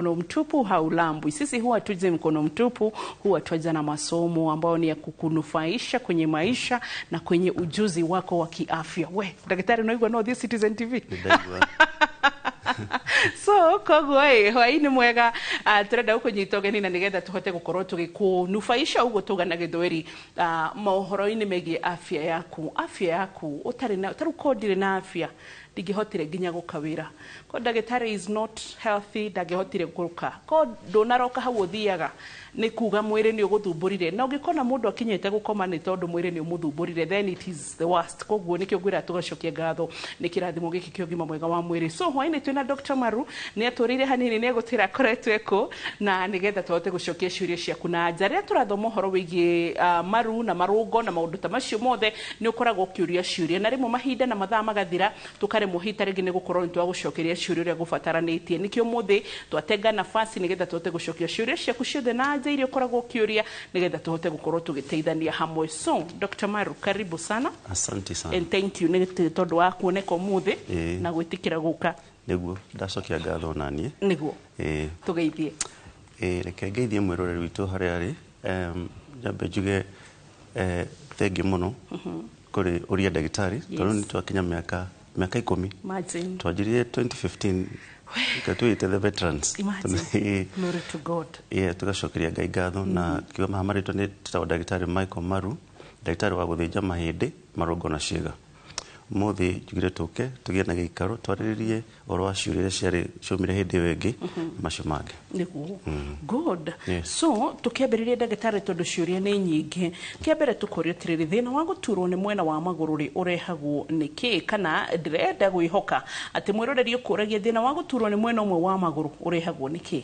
Mkono mtupu haulambwi. Sisi huwa tuje mkono mtupu, huwa twaja na masomo ambayo ni ya kukunufaisha kwenye maisha na kwenye ujuzi wako wa kiafya. We, daktari, unaigua no this Citizen TV? Ndaigua. So koguo ĩ, hwaĩ-inĩ mwega. Tũrenda gũkũnyita ũgeni na nĩgetha tũhote gũkorwo tũgĩkũnufaisha ũguo tuga na gĩthweri mohoro-inĩ megiĩ afya yaku. Afya yaku ũtarĩ na tarĩu ko ndirĩ na afya, ndingĩhotire nginya gũka wĩra. Ko ndagĩtarĩ is not healthy, ndangĩhotire gũka. Ko ndũnaroka hau ũthiaga, nĩ kuga mwĩrĩ nĩ ũgũthumbũrire, na ũngĩkona mũndũ akinyĩte gũkoma nĩ tondũ mwĩrĩ nĩ ũmũthumbũrire, then it is the worst. Koguo nĩkĩo ngwĩra tũgacokia ngatho nĩ kĩrathimo gĩkĩ kĩa ũgima mwega wa mwĩrĩ. So hwaĩ-inĩ twĩna Dr. Maru, nĩ atũrĩire hanini, nĩ egũtwĩra akoretwo ekũ, na nĩgetha tũhote gũcokia ciũria ciaku na nja. Rĩrĩa tũrathoma ũhoro wĩgiĩ maru na marũngo na maũndũ ta macio mothe, nĩ ũkoragwo ũkĩũria ciũria, na rĩmwe mahinda na mathaa magathira, tũkaremwo hita rĩngĩ nĩ gũkorwo nĩ twagũcokeria ciũria ũrĩa gũbataranĩtie. Nĩkĩo ũmũthĩ twatenga nafasi nĩgetha tũhote gũcokia ciũria ciaku ciothe na nja iria ũkoragwo ũkĩũria, nĩgetha tũhote gũkorwo tũgĩteithania hamwe. So Dr. Maru, karibu sana. Asante sana. And thank you nĩ tondũ wa kuoneka ũmũthĩ na gwĩtĩkĩra gũka. Nĩguo, ndacokia ngatho naniĩ. Nĩguo. Tũgeithie. Ĩĩ, reke ngeithie mwĩroreri witũ harĩa arĩ. Nyambe njuge thengiũ mũno kũrĩ ũria ndagĩtarĩ, tondũ nĩ twakinya mĩaka 10. Imagine. Twanjirie 2015, reke twĩte the veterans. Imagine. Glory to God. Yeah, tũgacokeria Ngai ngatho na kiuga maha marĩtwa nĩ tĩtagwo ndagĩtarĩ Michael Maru, ndagĩtarĩ wa gũthĩnja mahĩndĩ, marũngo na ciĩga. Ũmũthĩ njugire tũke tũgĩe na gĩikaro twarĩrĩrie ũhoro wa ciũria iria ciarĩ ciaumire hĩndĩ ĩyo ĩngĩ na macio mangĩ. Nĩguo. Good. Yes. So tũkĩambĩrĩria, ndagĩtarĩ, tondũ ciũria nĩ nyingĩ, kĩa mbere tũkorio atĩrĩrĩ, thĩna wa gũturwo nĩ mwena wa magũrũ rĩ, ũrehagwo nĩ kĩ? Kana ndĩrenda gwĩhoka atĩ mwĩroreri ũkũragia, thĩna wa gũturwo nĩ mwena ũmwe wa magũrũ ũrehagwo nĩ kĩ?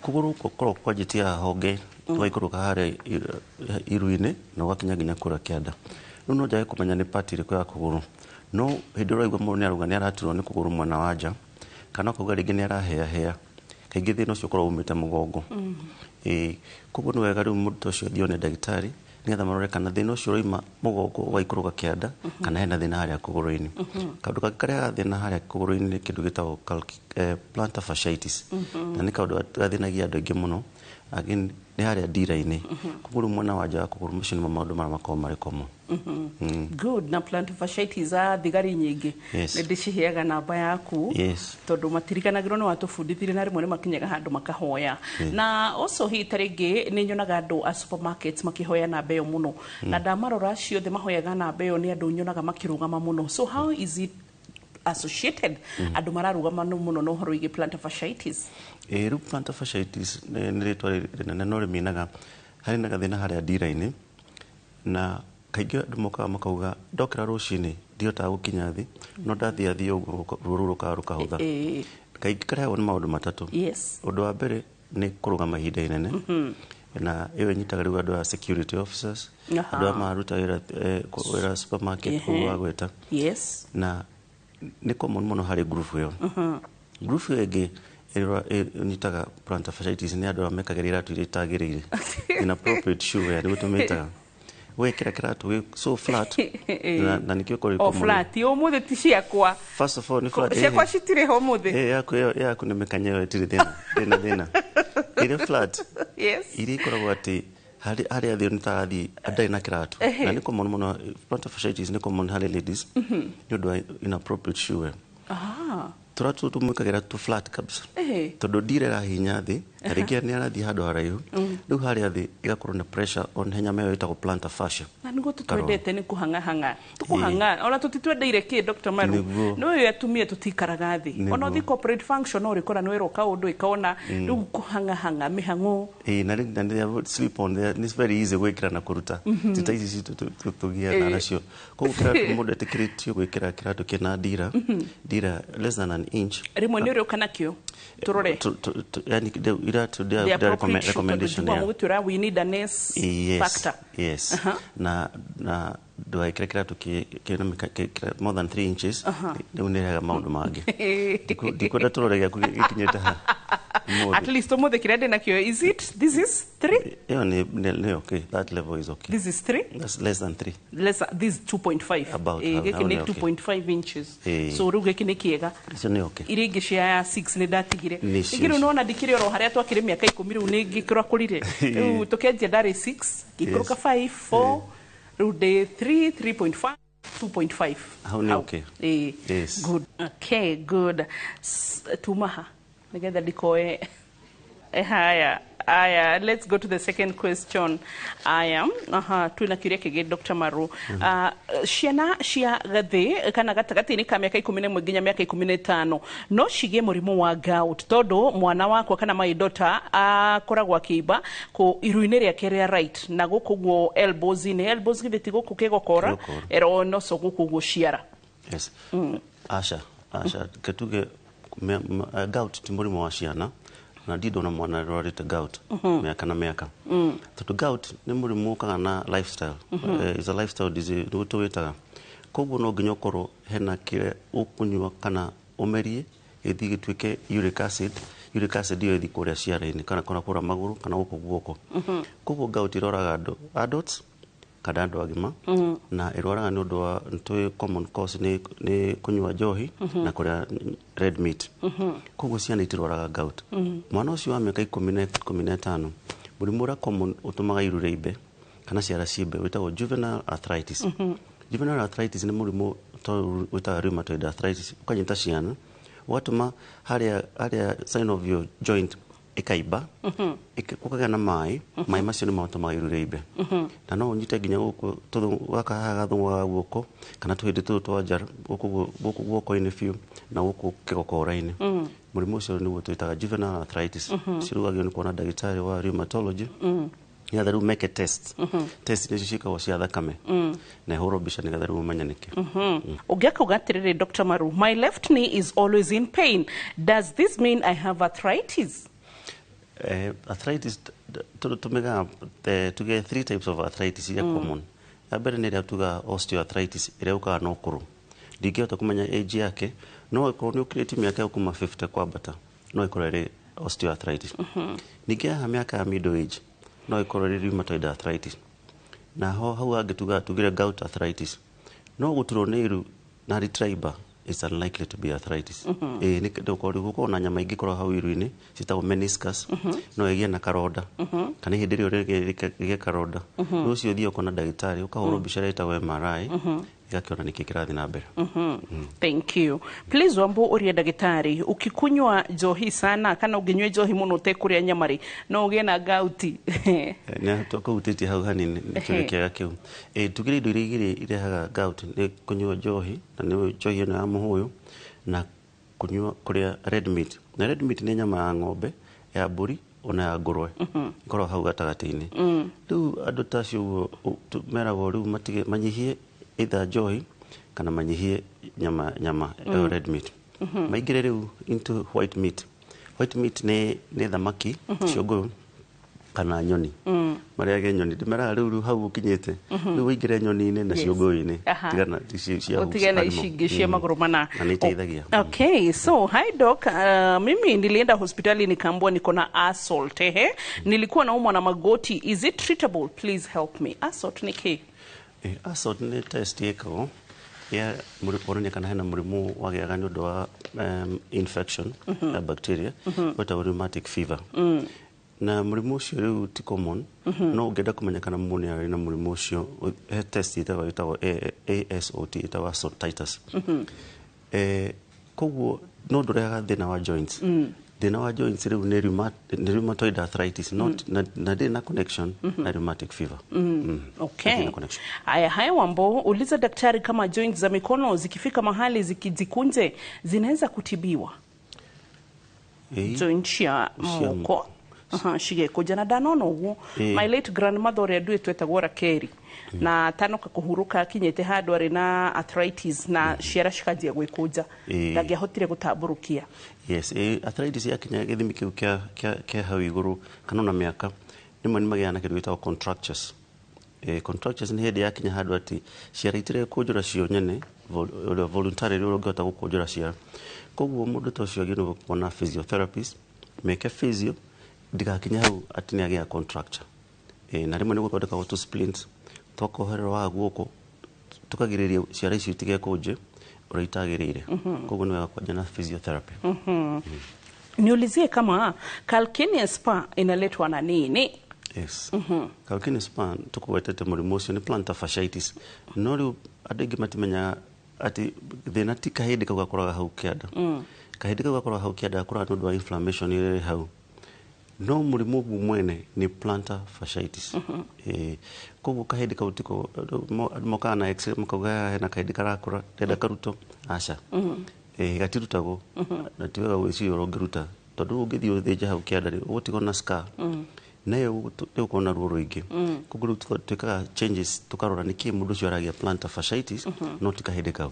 Kũgũrũ gũkoragwo kwanjĩtie haha honge, gũgaikũrũka harĩa iru-inĩ na ũgakinya nginya kũrĩa kĩanda. Rĩu no njage kũmenya nĩ part ĩrĩkũ ya kũgũrũ, no hĩndĩ ĩrĩa ũraigua mũndũ nĩ arauga nĩ araturwo nĩ kũgũrũ mwena wa nja, kana ũkauga rĩngĩ nĩ arahĩahĩa, kaingĩ thĩna ũcio ũkoragwo umĩte mũgongo. Ĩĩ, koguo nĩ wega rĩu mũndũ ta ũcio athiĩ one ndagĩtarĩ nĩgetha marore kana thĩna ũcio ũraima mũgongo ũgaikũrũka kĩanda, kana hena thĩna harĩa kũgũrũ-inĩ. Kaũndũ kangĩ karehaga thĩna harĩa kũgũrũ-inĩ nĩ kĩndũ gĩtagwo plantar fasciitis, na nĩ kaũndũ gathĩnagia andũ aingĩ mũno. Again, nĩ harĩa ndira-inĩ. Koguo rĩu mwena wa nja wa kũgũrũ, macio nĩmo maũndũ marĩa makoragwo marĩ common. Good. Na plantar fasciitis, a thigari nyingĩ nĩ ndĩciheaga namba yaku, tondũ matiriganagĩrwo nĩ watũbundithirie, na rĩmwe nĩ makinyaga handũ makahoya. Na also hihi ta rĩngĩ nĩ nyonaga andũ a supermarkets makĩhoya namba ĩyo mũno, na ndamarora ciothe mahoyaga namba ĩyo nĩ andũ nyonaga makĩrũgama mũno. So how is it associated, andũ mararũgama mũno na ũhoro wĩgiĩ plantar fasciitis? Ĩĩ, rĩu plantar fasciitis nĩ rĩtwa rĩnene, no rĩminaga harĩ na gathĩna harĩa ndira-inĩ, na kaingĩ andũ mokaga makauga, "Ndokĩra rũcinĩ ndihotaga gũkinya thĩ, no ndathiĩ athiĩ ũguo ruo rũu rũkaga rũkahũtha." Kaingĩ karehagwo nĩ maũndũ matatũ. Ũndũ wa mbere nĩ kũrũgama ihinda inene, na ĩyo ĩnyitaga rĩu andũ a security officers, andũ aya mararuta wĩra wĩra supermarket, ũguo wagweta, na nĩ common mũno harĩ group ĩyo. Group ĩyo ĩngĩ ĩrĩa ĩnyitaga plantar fasciitis nĩ andũ arĩa mekagĩra iratũ iria itagĩrĩire, inappropriate shoe wear nĩguo tũmĩtaga, wekĩra kĩratũ gĩ so flat, na nĩkĩo kũrĩ O common. Flat ũmũthĩ ti ciakwa. First of all nĩ flat. Ciakwa citirĩ ho ũmũthĩ. Eh, yaku ĩyo yaku nĩ mĩkanye ĩyo ĩtirĩ thĩna, ndĩna thĩna ĩrĩ flat. Iria ikoragwo atĩ harĩa thĩ nĩ tarathiĩ ndarĩ na kĩratũ, na nĩ common mũno. Plantar fasciitis nĩ common harĩ ladies nĩ ũndũ wa inappropriate shoe wear. Tũratũ tũmwĩkagĩra tũ flat kabisa, tondũ ndira ĩrahinya thĩ, na rĩngĩ nĩ arathiĩ handũ haraihu, rĩu harĩa thĩ ĩgakorwo na pressure on he nyama ĩyo ĩtagwo plantar fascia. Na nĩguo tũtwendete nĩ kũhang'ahang'a, tũkũhang'a ona tũtitwendeire kĩ, Dr. Maru. Nĩguo. Nĩ ũyũ atumia tũtikaraga thĩ, ona ũthiĩ corporate function no ũrĩkora nĩ werwo kaũndũ ĩkona rĩu kũhang'ahang'a mĩhang'o. Ĩĩ, na rĩu na they slip on there, it's very easy gwĩkĩra na kũruta, ti ta ici citũ tũgiaga nacio. Koguo kĩratũ, mũndũ etĩkĩrĩtio gwĩkĩra kĩratũ kĩna ndira less than an inch. Rĩmwe nĩ ũrĩũka nakĩo tũrore. Yani iratũ The appropriate shoe, tondũ recommendation njiguaga mũgĩtwĩra we need an S factor. Yes, na ndũgekĩre kĩratũ kĩna more than 3 inches, rĩu nĩ rehaga maũndũ mangĩ. Ndikwenda tũrore gĩaku gĩkinyĩte ha. Ũmũthĩ. At least ũmũthĩ kĩrĩa ndĩ nakĩo, is it, this is 3. Ĩyo nĩ okay, that level is okay. This is 3. That's less than 3. Less, this 2.5. About Gĩkĩ hau nĩ nĩ okay. 2.5 inches. Eh. So rĩu gĩkĩ nĩ kĩega. Icio nĩ okay. Iria ingĩ cia 6 nĩ ndatigire. Nĩ cio Ningĩ rĩu icio. nona ndikĩrĩ oro harĩa twakĩrĩ mĩaka 10, rĩu nĩ ngĩkũrakũrire. Rĩu tũkĩanjia ndarĩ 6, ngĩikũrũka 5, 4, rĩu ndĩ 3, 3.5, 2.5. Hau nĩ okay. Eh. Yes. Good, okay, good. Tuma ha nĩgetha ndikoe. Haya aya, let's go to the second question. Aya, aha, twina kiuria kĩngĩ, Dr. Maru. Ciana cia gathĩ kana gatagatĩ-inĩ ka mĩaka 11 nginya mĩaka 15 no cigĩe mũrimũ wa gout, tondũ mwana wakwa kana my daughter akoragwo akĩimba kũ iru-inĩ rĩake rĩa right na gũkũ guo elbows-inĩ. Elbows githĩ ti gũkũ kĩgokora? Kĩgokora. Ero noco gũkũ guo ciara. Yes. Aca, aca, ketuge gout ti mũrimũ wa ciana, na ndi ndona mwana rwarĩte gout mĩaka na mĩaka, tondũ gout nĩ mũrimũ ũkaga na lifestyle. Is a lifestyle disease nĩguo tũwĩtaga. Koguo no nginya ũkorwo hena kĩrĩa ũkũnyua kana ũmerie gĩthiĩ gĩtuĩke uric acid. Uric acid ĩyo ĩthiĩ kũrĩa ciara-inĩ kana kũrĩa magũrũ kana gũkũ guoko. Koguo gout ĩroraga andũ adults kana andũ agima, na ĩrwaraga nĩ ũndũ wa nĩtũĩ common cause nĩ kũnyua njohi na kũrĩa red meat. Koguo ciana itirwaraga gout. Mwana ũcio wa mĩaka 15, mũrimũ ũrĩa common ũtũmaga iru rĩimbe kana ciara ciimbe wĩtagwo juvenile arthritis. Juvenile arthritis nĩ mũrimũ wĩtagwo rheumatoid arthritis, ũkanyita ciana ũgatũma harĩa synovial joint ĩkaimba, gũkagĩa na maĩ. Maĩ macio nĩ matũmaga iru rĩimbe, na no ũnyite nginya gũkũ gaka haha gathũng'wa ga guoko kana tũhĩndĩ tũtũ twa njara gũkũ guoko-inĩ biũ na gũkũ kĩgokora-inĩ. Mũrimũ ũcio nĩguo twĩtaga juvenile arthritis. Cirugagio nĩ kuona ndagĩtarĩ wa rheumatology nĩgetha rĩu meke test. Test nĩcio ciĩkagwo cia thakame na ĩhũrwo mbica nĩgetha rĩu ũmenye nĩkĩ. Ũngĩ akauga atĩrĩrĩ, "Dr. Maru, my left knee is always in pain. Does this mean I have arthritis?" Arthritis tũmĩgaga tuge three types of arthritis iria common. Ya mbere nĩ ĩrĩa tugaga osteoarthritis, ĩrĩa yũkaga na ũkũrũ. Ndingĩhota kũmenya age yake, no ĩkorwo nĩ ũkĩrĩtie mĩaka ya kuma 50 kwambata, no ĩkorwo ĩrĩ osteoarthritis. Ningĩ haha mĩaka ya middle age no ĩkorwo ĩrĩ rheumatoid arthritis, na ho hau hangĩ tugaga tugire gout arthritis. No gũturwo nĩ iru na rĩtiraimba is unlikely to be arthritis. Ĩĩ, nĩ gũkorwo na nyama ingĩkorwo hau iru-inĩ ciĩtagwo meniscus, no ĩgĩe na karonda kana ihĩndĩ rĩo rĩgĩe karonda. Rĩu ũcio ũthiĩ ũkona ndagĩtarĩ, ũkahũrwo mbica ĩrĩa ĩtagwo MRI, ĩgakĩona nĩkĩ kĩrathiĩ na mbere. Thank you. Please Wambo, ũria ndagĩtarĩ, ukikunywa njohi sana kana ũngĩnyua njohi mũno ũtekũrĩa nyama rĩ, no ũgĩe na gout? Nĩ tũkũhutĩtie hau hanini, nĩ kĩũria kĩega kĩu. Tugire indo iria igĩrĩ irehaga gout nĩ kũnyua njohi, na nĩ njohi ĩno ya mũhũyũ, na kũnyua kũrĩa red meat. Na red meat nĩ nyama ya ng'ombe, ya mbũri, ona ya ngũrwe, ĩkoragwo hau gatagatĩ-inĩ. Rĩu andũ ta acio ũguo meragwo rĩu matige, manyihie either njohi kana manyihie nyama ĩyo red meat, maingĩre rĩu into white meat. White meat nĩ thamaki, ciũngũyũ kana nyoni, marĩage nyoni. Ndĩmeraga rĩu hau ũkinyĩte rĩu ũingĩre nyoni-inĩ na ciũngũyũ-inĩ. Tigana ici cia Utigane animal. ici ingĩ cia magũrũ mana. Na nĩ iteithagia. Okay, so hi doc, mimi nilienda hospitali nikaambiwa niko na assault. Ehe, nilikuwa naumwa na magoti. Is it treatable? Please help me. Assault ni kĩ? Assault nĩ test ĩkagwo ya kuonania kana hena mũrimũ wagĩaga nĩ ũndũ wa infection ya bacteria wĩtagwo rheumatic fever. Na mũrimũ ũcio rĩu ti common, no ũngĩenda kũmenya kana mũndũ nĩ arĩ na mũrimũ ũcio, he test ĩtagwo ASOT, ĩtagwo assault titus. Koguo no ndũrehaga thĩna wa joints. Thĩna wa joints rĩu nĩ rheumatoid arthritis, not na ndĩrĩ na connection na rheumatic fever. Okay. Hatina connection. Aya, haya Wambo, uliza daktari kama joints za mikono zikifika mahali zikijikunje zinaweza kutibiwa. Joint cia Cia moko. Aha, cigekũnja na ndanona ũguo. My late grandmother ũrĩa nduĩtwo etagwo Rakeri, na tanoka kũhurũka akinyĩte handũ arĩ na arthritis na ciara cikanjia gwĩkũnja, ndangĩahotire gũtambũrũkia. Yes, arthritis yakinya gĩthimi kĩu kĩa hau igũrũ kana ona mĩaka, rĩmwe nĩ magĩaga na kĩndũ gĩtagwo contractures. Contractures nĩ hĩndĩ yakinya handũ atĩ ciara itirekũnjũra cio nyene, ũrĩa voluntary, ũrĩa ũngĩhota gũkũnjũra ciara. Koguo mũndũ ta ũcio agĩrĩirwo kuona physiotherapist. Meke physio ndigakinye hau atĩ nĩ agĩa contracture. Na rĩmwe nĩ gũthondekagwo tũ splints twakohererwo haha guoko tukagirĩrĩria ciara icio itigekũnje ũrĩa itagĩrĩire. Koguo nĩ wega kwanja na physiotherapy. Niulizie kama calcaneus spur inaletwa na nini? Yes. Calcaneus spur tukugwetete mũrimũ ũcio nĩ plantar fasciitis. No rĩu andũ aingĩ matimenyaga atĩ thĩna ti kahĩndĩ kau gakũraga hau kĩanda. Kahĩndĩ kau gakũraga hau kĩanda gakũraga nĩ ũndũ wa inflammation ĩrĩa ĩrĩ hau. No mũrimũ ũguo mwene nĩ plantar fasciitis. Koguo kahĩndĩ kau tiko andũ mokaga na x-ray makauga haha hena kahĩndĩ karakũra ndenda karutwo, aca. Gatirutagwo na ti wega gwĩciria ũrĩa ũngĩruta tondũ ũngĩthiĩ ũthĩnje hau kĩanda rĩ ũgũtigwo na scar nayo ĩgũkorwo na ruo rũingĩ. Koguo rĩu twĩkaga changes tũkarora nĩkĩ mũndũ ũcio aragĩa plantar fasciitis no ti kahĩndĩ kau.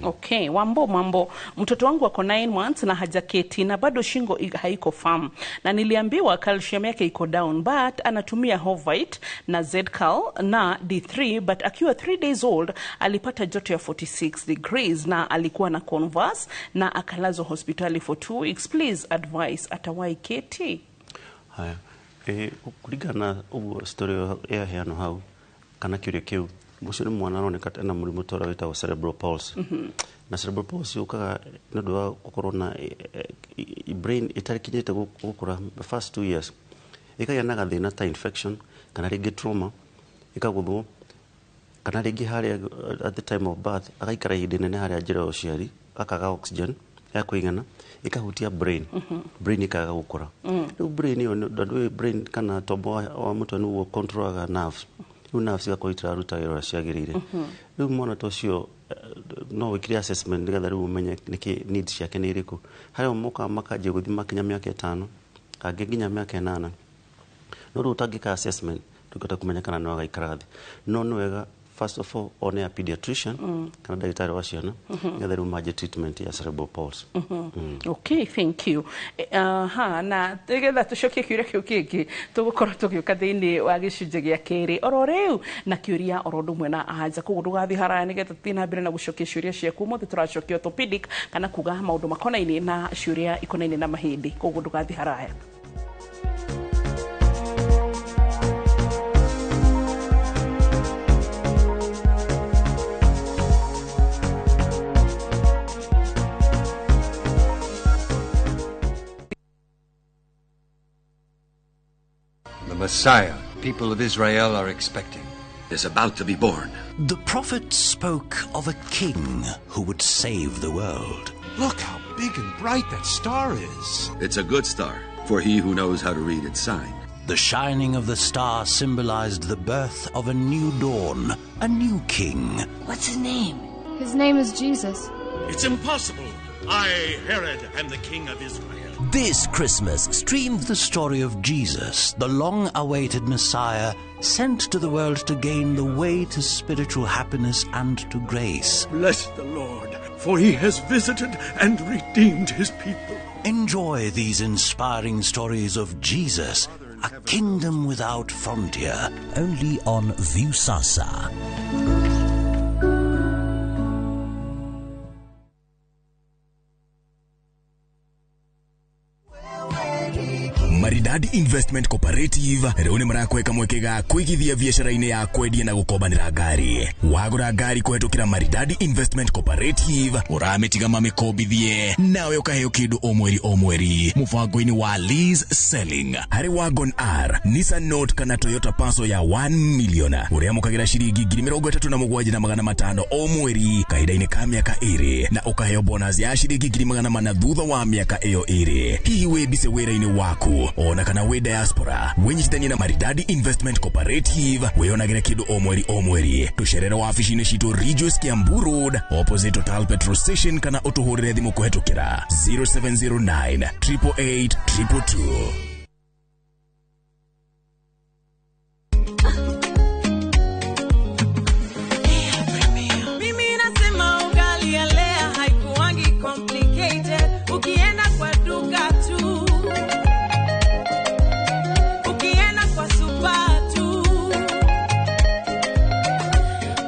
Okay, Wambo mambo. Mtoto wangu ako 9 months na hajaketi na bado shingo haiko firm. Na niliambiwa calcium yake iko down but anatumia Hovite na Zcal na D3 but akiwa 3 days old alipata joto ya 46 degrees na alikuwa na converse na akalazwa hospitali for 2 weeks. Please advise, atawahi keti? Haya. Kũringana na ũguo story ĩyo yaheanwo hau kana kĩũria kĩu, ũcio nĩ mwana aroneka ena mũrimũ ta ũrĩa wĩtagwo cerebral palsy. Na cerebral palsy yũkaga nĩ ũndũ wa gũkorwo na brain ĩtakinyĩte gũkũra the first 2 years, ĩkagĩa na gathĩna ta infection kana rĩngĩ trauma ĩkagũthwo kana rĩngĩ harĩa at the time of birth agaikara ihinda inene harĩa njĩra ya ũciari akaga oxygen ya kũigana ĩkahutia brain. Brain ĩkaga gũkũra. Rĩu brain ĩyo ndũĩ brain kana tombo wa mũtwe nĩguo controlaga nerves. Rĩu nerves igakorwo itiraruta wĩra ũrĩa ciagĩrĩire. Rĩu mwana ta ũcio no wĩkire assessment nĩgetha rĩu ũmenye nĩkĩ needs ciake nĩ irĩkũ. Harĩa mokaga makanjia gũthima kinya mĩaka 5 angĩ nginya mĩaka 8. No rĩu ũtangĩka assessment ndũngĩhota kũmenya kana no agaikara thĩ. No nĩ wega first of all one a pediatrician kana ndagĩtarĩ wa ciana nĩgetha rĩu manjie treatment ya cerebral palsy. Okay, thank you. Aha, na nĩgetha tũcokie kĩũria kĩu kĩngĩ tũgũkorwo tũgĩũka thĩinĩ wa gĩcunjĩ gĩa kerĩ oro rĩu na kĩũria oro ũndũ ũmwe na anja. Koguo ndũgathiĩ haraya nĩgetha tũthiĩ na mbere na gũcokia ciũria ciaku. Ũmũthĩ tũracokia orthopedic kana kuga maũndũ makonainie na ciũria ikonainie na mahĩndĩ. Koguo ndũgathiĩ haraya. The Messiah people of Israel are expecting is about to be born. The prophet spoke of a king who would save the world. Look how big and bright that star is. It's a good star for he who knows how to read its sign. The shining of the star symbolized the birth of a new dawn, a new king. What's his name? His name is Jesus. It's impossible. I, Herod, am the king of Israel. This Christmas, stream the story of Jesus, the long-awaited Messiah, sent to the world to gain the way to spiritual happiness and to grace. Bless the Lord, for he has visited and redeemed his people. Enjoy these inspiring stories of Jesus, a kingdom without frontier, only on Viusasa. Maridadi Investment Cooperative rĩu nĩ marakweka mweke ga kũigithia biacara-inĩ ya kwendia na gũkombanĩra ngari. Wagũra ngari kũhetũkĩra Maridadi Investment Cooperative ũramĩtiga mamĩkombithie nawe ũkaheo kĩndũ o mweri o mweri mũbango-inĩ wa lease selling. Harĩ Wagon R, Nissan Note kana Toyota Passo ya 1 million ũrĩamũkagĩra ciringi 37,500 o mweri kahinda-inĩ ka mĩaka 2 na ũkaheo bonus ya ciringi 400 thutha wa mĩaka ĩyo 2. Hihi wĩ busy wĩra-inĩ waku ona kana wĩ diaspora, wĩnyitithanie na Maridadi Investment Cooperative wĩonagĩre kĩndũ o mweri o mweri. Tũcerere wabici-inĩ citũ Ridgeways Kiambu Road opposite Total Petrol Station kana ũtũhũrĩre thimũ kũhetũkĩra 0709 888 222. Mimi nasema ugali ya Lea haikuangi complicated. Ukienda kwa duka tu, ukienda kwa super tu,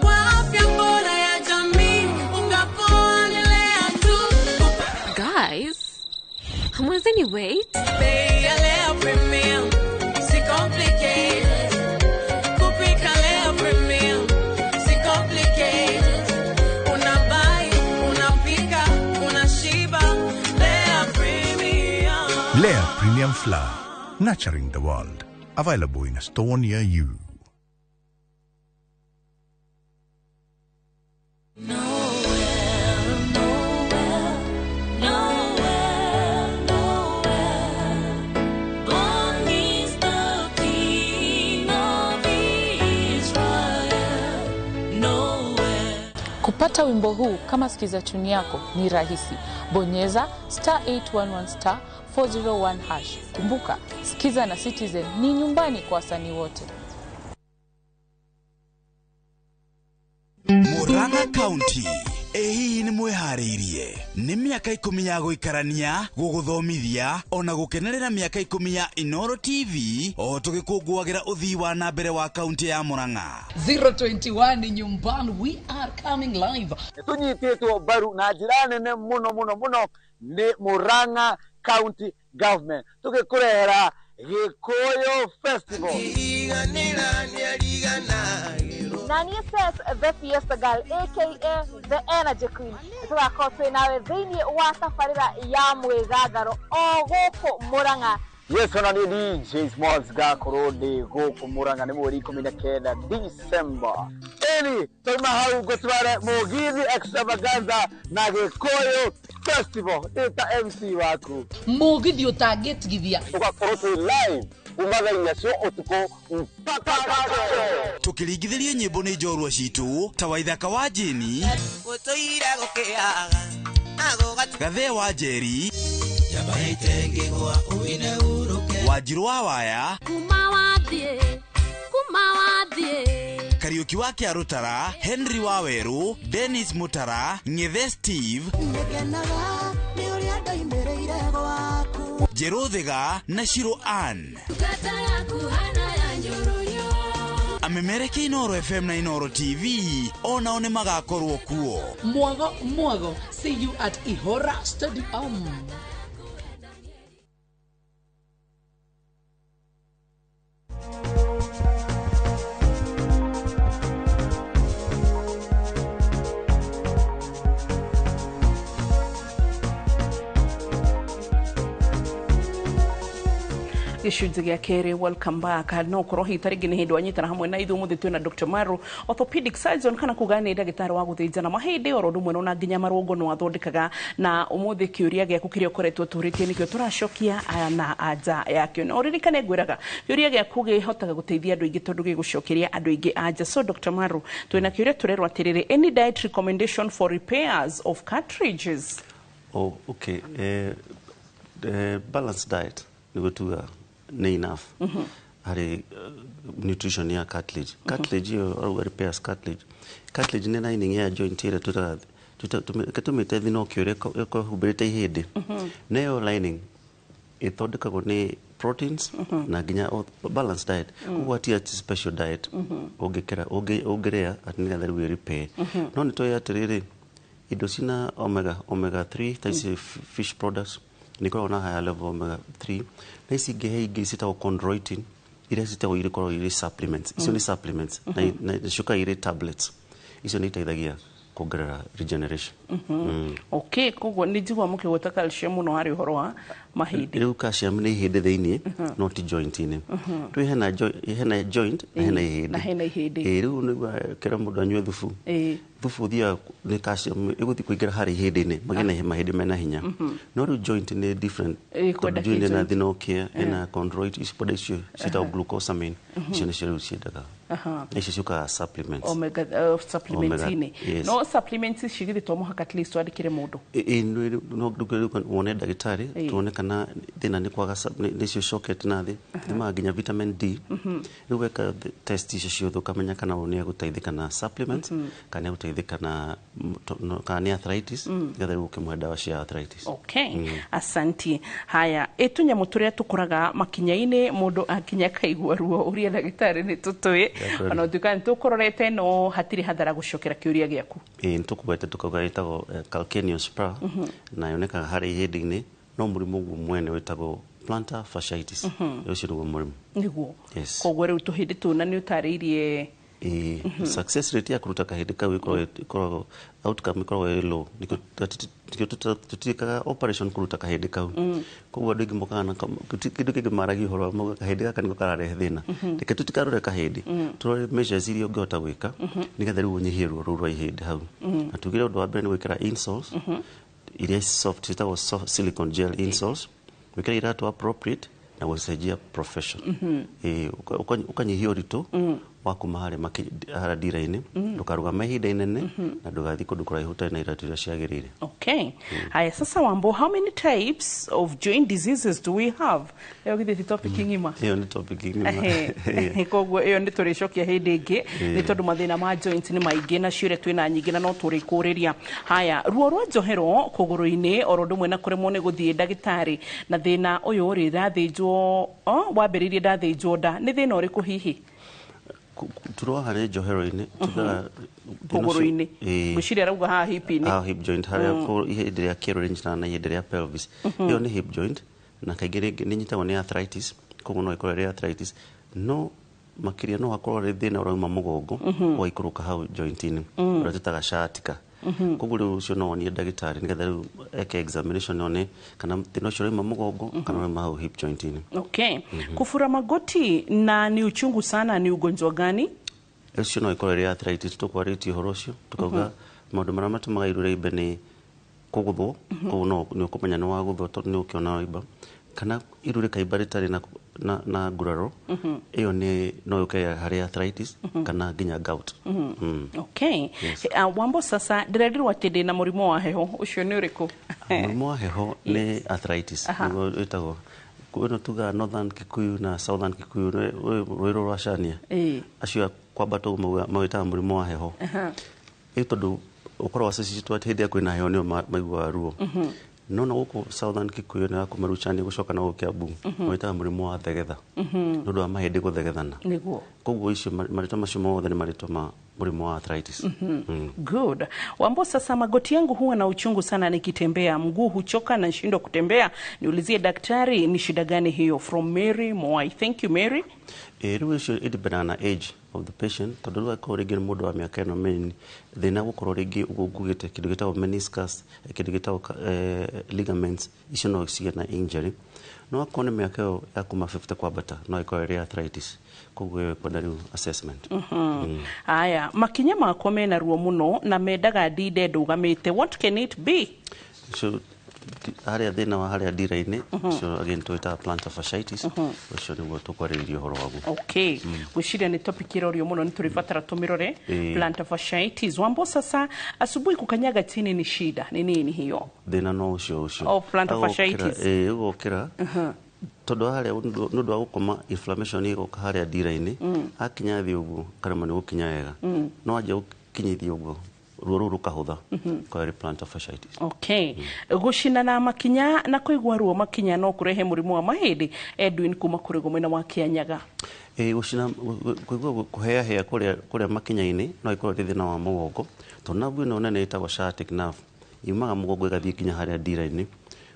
kwa afya bora ya jamii unga poa ni Lea tu. Guys, hamwezeni wait? Bei ya Lea Premium si complicated. Kupika Lea Premium si complicated. Unabai, unapika, unashiba. Lea Premium. Lea Premium Flour, nurturing the world. Available in a store near you. Born is the King of Israel. Noel. Kupata wimbo huu kama sikiza tuni yako ni rahisi. Bonyeza star 811 star 401 hash. Kumbuka, sikiza na Citizen ni nyumbani kwa wasanii wote. Murang'a County ĩ hihi nĩ mwĩharĩirie nĩ mĩaka 10 ya gũikarania gũgũthomithia ona gũkenerera mĩaka 10 ya Inoro TV o tũgĩkũngũagĩra ũthii wa na mbere wa kaunti ya Murang'a. 021 nyumbani, we are coming live. Tũnyitĩtwo mbaru na njĩra nene mũno mũno mũno nĩ Murang'a County Government tũgĩkũrehera Gĩkũyũ Festival. Na niĩ says the Fiesta Girl aka the Energy Queen tũgakorwo twĩ nawe thĩinĩ wa tabarĩra ya mwĩgangaro o gũkũ Murang'a. Yes, ona niĩ DJ Smalls ngakorwo ndĩ gũkũ Murang'a nĩ mweri 19 December. Ĩni twauma hau ngũtware Mũgithi Extravaganza na Gĩkũyũ Festival ndĩ ta MC waku. Mũgithi ũtangĩtigithia. Tũgakorwo twĩ live kuma thaa 4 cia ũtukũ mpaka tũkĩringithĩrio nyĩmbo nĩ njorua citũ ta Waithaka wa Jeni, Gũtũire gũkĩaga Gathee wa Njeri, Wanjirũ wa Waya, kuma wathiĩ kuma wathiĩ Kariũki wa Kĩarũtara, Henry wa Werũ, Dennis Mutara, Ng'ethe Steve, ngenaga nĩ ũrĩa ndoimĩrĩire gwaku Njerũ Thiga na Shiro Ann. ngata yaku hana ya njũrũyũ. Amemereke Inoro FM na Inoro TV onao nĩ magakorwo kuo. Mwago mwago, see you at Ihora Stadium. Gĩcunjĩ gĩa kerĩ, welcome back. No korwo hihi tarĩngĩ nĩ hĩndĩ wanyitana hamwe na ithuĩ ũmũthĩ twĩna Dr. Maru, orthopedic surgeon, kana kuga nĩ ndagĩtarĩ wa gũthĩnjana mahĩndĩ oro ũndũ ũmwe na nginya marũngo no athondekaga. Na ũmũthĩ kĩũria gĩaku kĩrĩa ũkoretwo tũrĩtie nĩkĩo tũracokia na anja yakĩo. Na ũririkane ngwĩraga kĩũria gĩaku kĩhotaga gũteithia andũ aingĩ tondũ gĩgũcokeria andũ aingĩ anja. So Dr. Maru, twĩna kĩũria tũrerwo atĩrĩrĩ, any diet recommendation for repairs of cartridges? Oh, okay. Balanced diet nĩguo tuga nĩ enough harĩ nutrition ya cartilage. Cartilage ĩyo arauga repairs cartilage. Cartilage nĩ lining ya joint ĩrĩa twĩtaga tũmĩte thinokio ĩrĩa ĩhumbĩrĩte ihĩndĩ. Na ĩyo lining ĩthondekagwo nĩ proteins na nginya balanced diet. Koguo hatirĩ atĩ special diet ũngĩkĩra ũngĩrĩa atĩ nĩgetha rĩu ĩ repair. No nĩ tũĩ atĩrĩrĩ, indo cina omega 3 ta ici fish products nĩ ikoragwo na higher level omega 3, na ici ingĩ he ingĩ ciĩtagwo chondroitin iria ciĩtagwo irĩ irĩ supplements. Icio nĩ supplements na ciũkaga irĩ tablets. Icio nĩ iteithagia kuongerera regeneration. Okay, koguo nĩ njigua mũkĩgweta calcium mũno harĩ ũhoro wa mahĩndĩ. Rĩu calcium nĩ ihĩndĩ thĩinĩ, no ti joint-inĩ. Rĩu hena joint na hena ihĩndĩ. Na hena ihĩndĩ. Ĩĩ, rĩu nĩguo kĩra mũndũ anyue thubu. Thubu ũthiaga nĩ calcium ĩgũthiĩ kũingĩra harĩ ihĩndĩ-inĩ magĩe na mahĩndĩ mena hinya. No rĩu joint nĩ different. Kwenda Tondũ joint ĩna kĩ joint? thinokia, ĩna chondroit, ici powder icio ciĩtagwo glucosamine. Icio nĩcio rĩu ciendaga. Na icio ciũkaga supplements. Omega supplements Omega, inĩ. yes. No supplements ici githĩ to mũhaka at least wandĩkĩre mũndũ? Ĩ, no rĩu wone ndagĩtarĩ tuone kana thĩna nĩ kwaga nĩcio cokete na thĩ thimaga nginya vitamin D. Rĩu weka test icio ciothe ũkamenya kana we nĩ egũteithĩka na supplements kana nĩ egũteithĩka na kana nĩ arthritis, nĩgetha rĩu ũkĩmũhe ndawa cia arthritis. Okay. Asanti. Haya, ĩ tũnyamũ tũrĩa tũkũraga makinya-inĩ mũndũ akinya akaigua ruo, ũria ndagĩtarĩ nĩ tũtũĩ ona ũtuĩka nĩ tũkũrorete no hatirĩ hathara gũcokera kĩũria gĩaku. Ĩ, nĩ tũkũgwete tũkauga ĩtagwo calcaneal spur na yonekaga harĩ ihĩndĩ-inĩ, no mũrimũ ũguo mwene wĩtagwo Plantar fasciitis. Ũcio nĩguo mũrimũ. Nĩguo. Yes. Koguo rĩu tũhĩndĩ tũu na nĩ ũtarĩirie. Ĩĩ, success rate ya kũruta kahĩndĩ kau ĩkoragwo outcome ĩkoragwo ĩ low. Nĩkĩo tũtiĩkaga operation kũruta kahĩndĩ kau. Koguo andũ aingĩ mokaga na kĩndũ kĩngĩ maragia ũhoro wa mauga kahĩndĩ gaka nĩko kararehe thĩna. Reke tũtikarore kahĩndĩ, tũrore measures iria ũngĩhota gwĩka nĩgetha rĩu ũnyihie ruo rũu rwa ihĩndĩ hau. Na tugire ũndũ wa mbere nĩ gwĩkĩra insoles iria soft, ciĩtagwo soft silicone gel insoles, gwĩkĩra iratũ appropriate na gũcenjia profession. Ĩĩ, ũkanyihia ũritũ wa kuma harĩa harĩa ndira-inĩ, ndũkarũgame ihinda inene na ndũgathiĩ kũndũ kũraihu ũtarĩ na iratũ iria ciagĩrĩire. Okay. Haya, sasa Wambo, how many types of joint diseases do we have? Ĩyo githĩ ti topic ng'ima? Ĩyo nĩ topic ng'ima. Ehe. Koguo ĩyo nĩ tũrĩcokia hĩndĩ ĩngĩ, nĩ tondũ mathĩna ma joint nĩ maingĩ na ciũria twĩna nyingĩ na no tũrĩkũrĩria. Haya, ruo rwa njohero kũgũrũ-inĩ oro ũndũ ũmwe na kũremwo nĩ gũthiĩ ndagĩtarĩ, na thĩna ũyũ rĩ, ndathĩnjwo, wambĩrĩirie ndathĩnjwo nda, nĩ thĩna ũrĩkũ hihi? Turo harĩ njohero-inĩ tugaga Kũgũrũ-inĩ. Ngwĩciria arauga haha hip-inĩ. Ah, hip joint harĩa ihĩndĩ rĩa kĩero rĩnyitanaga na ihĩndĩ rĩa pelvis. Ĩyo nĩ hip joint na kaingĩ rĩngĩ nĩ inyitagwo nĩ arthritis, koguo no ĩkorwo ĩrĩ arthritis, no makĩria no hakorwo arĩ thĩna ũrauma mũgongo ũgaikũrũka hau joint-inĩ, ũrĩa twĩtaga sciatica. Koguo rĩu ũcio no wonie ndagĩtarĩ nĩgetha rĩu eke examination one kana thĩna ũcio ũrauma mũgongo kana ũrauma hau hip joint-inĩ. Okay. Kufura magoti na ni uchungu sana ni ugonjwa gani? Ũcio no ĩkorwo ĩrĩ arthritis, tũkwarĩtie ũhoro ũcio tukauga maũndũ marĩa matũmaga iru rĩimbe nĩ kũgũthwo, koguo no nĩ ũkũmenya nĩ wagũthwo tondũ nĩ ũkĩona waimba, kana iru rĩkaimba rĩtarĩ na nguraro, ĩyo nĩ no yũke harĩ arthritis kana nginya gout. Okay. Yes. Wambo, sasa ndĩrendirwo atĩ ndĩna mũrimũ wa heho, ũcio nĩ ũrĩkũ? Mũrimũ wa heho nĩ arthritis. Nĩguo wĩtagwo ĩno tugaga Northern Kikuyu na Southern Kikuyu, rũĩ rũrũ rwa Cania, acio a kwambata ũguo mawĩtaga mũrimũ wa heho. Ĩ tondũ ũkoragwo associated atĩ hĩndĩ ĩrĩa kwĩna heho nĩo maiguaga ruo, no na gũkũ Southern Kikuyu na kuma rĩu Chania gũcoka na gũkũ Kiambu mawĩtaga mũrimũ wa thegetha, nĩ ũndũ wa mahĩndĩ gũthegethana. Koguo icio marĩtwa macio mothe nĩ marĩtwa ma mũrimũ wa arthritis. Good. Wambo, sasa magoti yangu huwa na uchungu sana nikitembea, mguu huchoka na nashindwa kutembea. Niulizie daktari ni shida gani hiyo? From Mary Moai. Thank you, Mary. Ĩ rĩu icio ĩdependana na age of the patient, tondũ rĩu akorwo rĩngĩ nĩ mũndũ wa mĩaka ĩno mĩnini, thĩna gũkorwo rĩngĩ ũguo ngugĩte kĩndũ gĩtagwo meniscus, kĩndũ gĩtagwo ligaments icio no cigĩe na injury, no akorwo nĩ mĩaka ĩyo ya kuma 50 kwambata no ĩkorwo ĩrĩ arthritis, koguo ĩyo ĩkwenda rĩu assessment. Haya, makinya makwa mena ruo mũno na mendaga ndinde ndũgamĩte. What can it be? So harĩa thĩna wa harĩa ndira-inĩ ũcio again twĩtaga plantar fasciitis, ũcio nĩguo tũkwarĩrĩria ũhoro waguo. Okay. Gwĩciria nĩ topic ĩrorio mũno, nĩ tũrĩbatara tũmĩrore. Plantar fasciitis. Wambo, sasa asubuhi kukanyaga chini ni shida. Ni nini hiyo? Thĩna no ũcio ũcio. Oh, plantar fasciitis. Ĩĩ, ũgokĩra tondũ harĩa nĩ ũndũ wa gũkoma inflammation ĩgoka harĩa ndira-inĩ, akinya thĩ ũguo karemwo nĩ gũkinya wega, no anjia gũkinyithia ũguo ruo rũu rũkahũtha, kwa ĩrĩ plantar fasciitis. Okay. Gũcinana makinya na kũigua ruo makinya no kũrehe mũrimũ wa mahĩndĩ? Edwin kuma kũrĩgwo mwena wa Kĩanyaga. Ĩĩ, gũcina kũigua kũheahea kũrĩa makinya-inĩ no ĩkorwo ĩrĩ thĩna wa mũgongo, tondũ nerve ĩno nene ĩtagwo sciatic nerve yumaga mũgongo ĩgathiĩ nginya harĩa ndira-inĩ,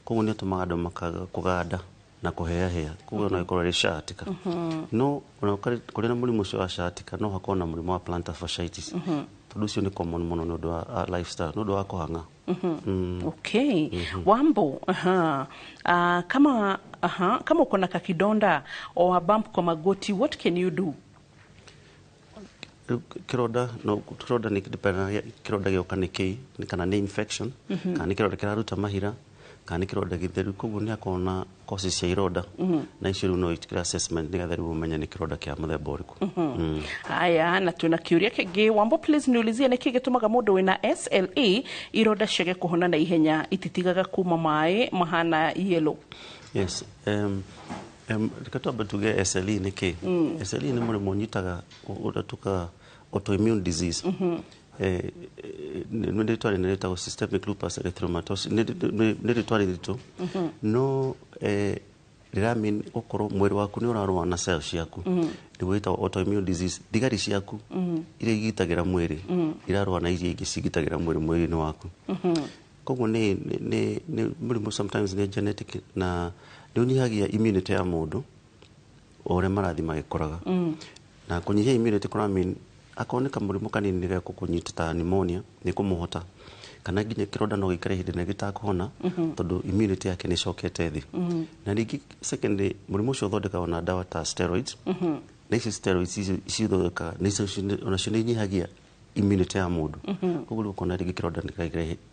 koguo nĩ ĩtũmaga andũ makaga kũganda na kũheahea, koguo no ĩkorwo ĩrĩ sciatica. No ona kũrĩ na mũrimũ ũcio wa sciatica no hakorwo na mũrimũ wa plantar fasciitis, tondũ ũcio nĩ common mũno nĩ ũndũ wa lifestyle, nĩ ũndũ wa kũhang'a. Okay. Wambo, aha. Kama aha, kama uko na kakidonda or a bump kwa magoti, what can you do? Rĩu kĩronda no kĩronda nĩ depend kĩronda gĩoka nĩ kĩĩ, nĩ kana nĩ infection, kana nĩ kĩronda kĩraruta mahira, kana nĩ kĩronda gĩtheru, koguo nĩ akorwo na causes cia ironda, na icio rĩu no ĩtĩkĩre assessment nĩgetha rĩu ũmenye nĩ kĩronda kĩa mũthemba ũrĩkũ. Haya, na tuna kĩũria kĩngĩ. Wambo, please niulizie nĩkĩ gĩtũmaga mũndũ wĩna SLE ironda ciage kũhona na ihenya, ititigaga kuma maĩ mahana yellow? Yes, reke twambe tuge SLE nĩ kĩ. SLE nĩ mũrimũ ũnyitaga ũrĩa tukaga autoimmune disease. Nĩ rĩtwa rĩnene rĩtagwo systemic lupus erythematosus, nĩ rĩtwa rĩritũ, no rĩramean gũkorwo mwĩrĩ waku nĩ ũrarũa na cells ciaku, nĩguo ĩtagwo autoimmune disease. Thigari ciaku iria igitagĩra mwĩrĩ irarũa na iria ingĩ cigitagĩra mwĩrĩ mwĩrĩ-inĩ waku. Koguo nĩ mũrimũ sometimes nĩ genetic na Nĩ ũnyihagia immunity ya mũndũ o ũrĩa marathiĩ magĩkũraga. Na kũnyihia immunity kũra mean akorwo nĩ kamũrimũ kanini gegũkũnyita ta pneumonia nĩ kũmũhota, kana nginya kĩronda no gĩikare ihinda inene gĩtakũhona, tondũ immunity yake nĩ ĩcokete thĩ. Na rĩngĩ secondly, mũrimũ ũcio ũthondekagwo na ndawa ta steroids, na icio steroids icio cithondekaga nĩ icio onacio nĩ inyihagia immunity ya mũndũ. Koguo rĩu ũkona rĩngĩ kĩronda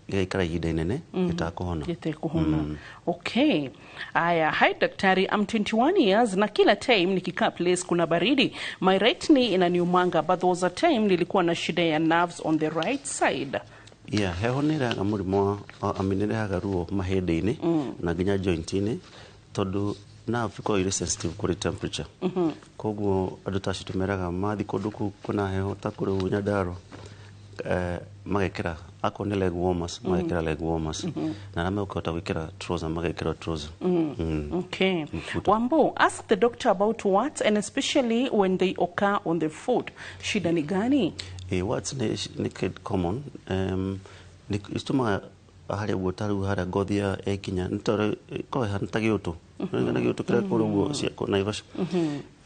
gĩgaikara ihinda inene gĩtakũhona. Gĩtekũhona. Okay. Aya, hi daktari, I'm 21 years na kila time nikikaa place kuna baridi, my right knee inaniumanga, but there was a time nilikuwa na shida ya nerves on the right side. Yeah, heho nĩ ĩrehaga mũrimũ wa I mean, nĩ ĩrehaga ruo mahĩndĩ-inĩ na nginya joint-inĩ, tondũ nerve ikoragwo irĩ sensitive kũrĩ temperature. Koguo andũ ta acio tũmeraga mathiĩ kũndũ kũu kwĩna heho ta kũrĩa Nyandarua, magekĩra akorwo nĩ leg warmers, magekĩra leg warmers, na arĩa mekũhota gwĩkĩra trouser magekĩra trouser. Okay. Mfuto. Wambo, ask the doctor about warts and especially when they occur on the foot. Shida ni gani? Warts nĩ kid common, nĩ citũmaga harĩa ũguo ta rĩu harĩa ngothi ya ĩkinya nĩ tondũ ĩkoragwo ĩhana ta gĩũtũ. Na gĩũtũ kĩrĩa kũrĩa ũguo cia Naivasha.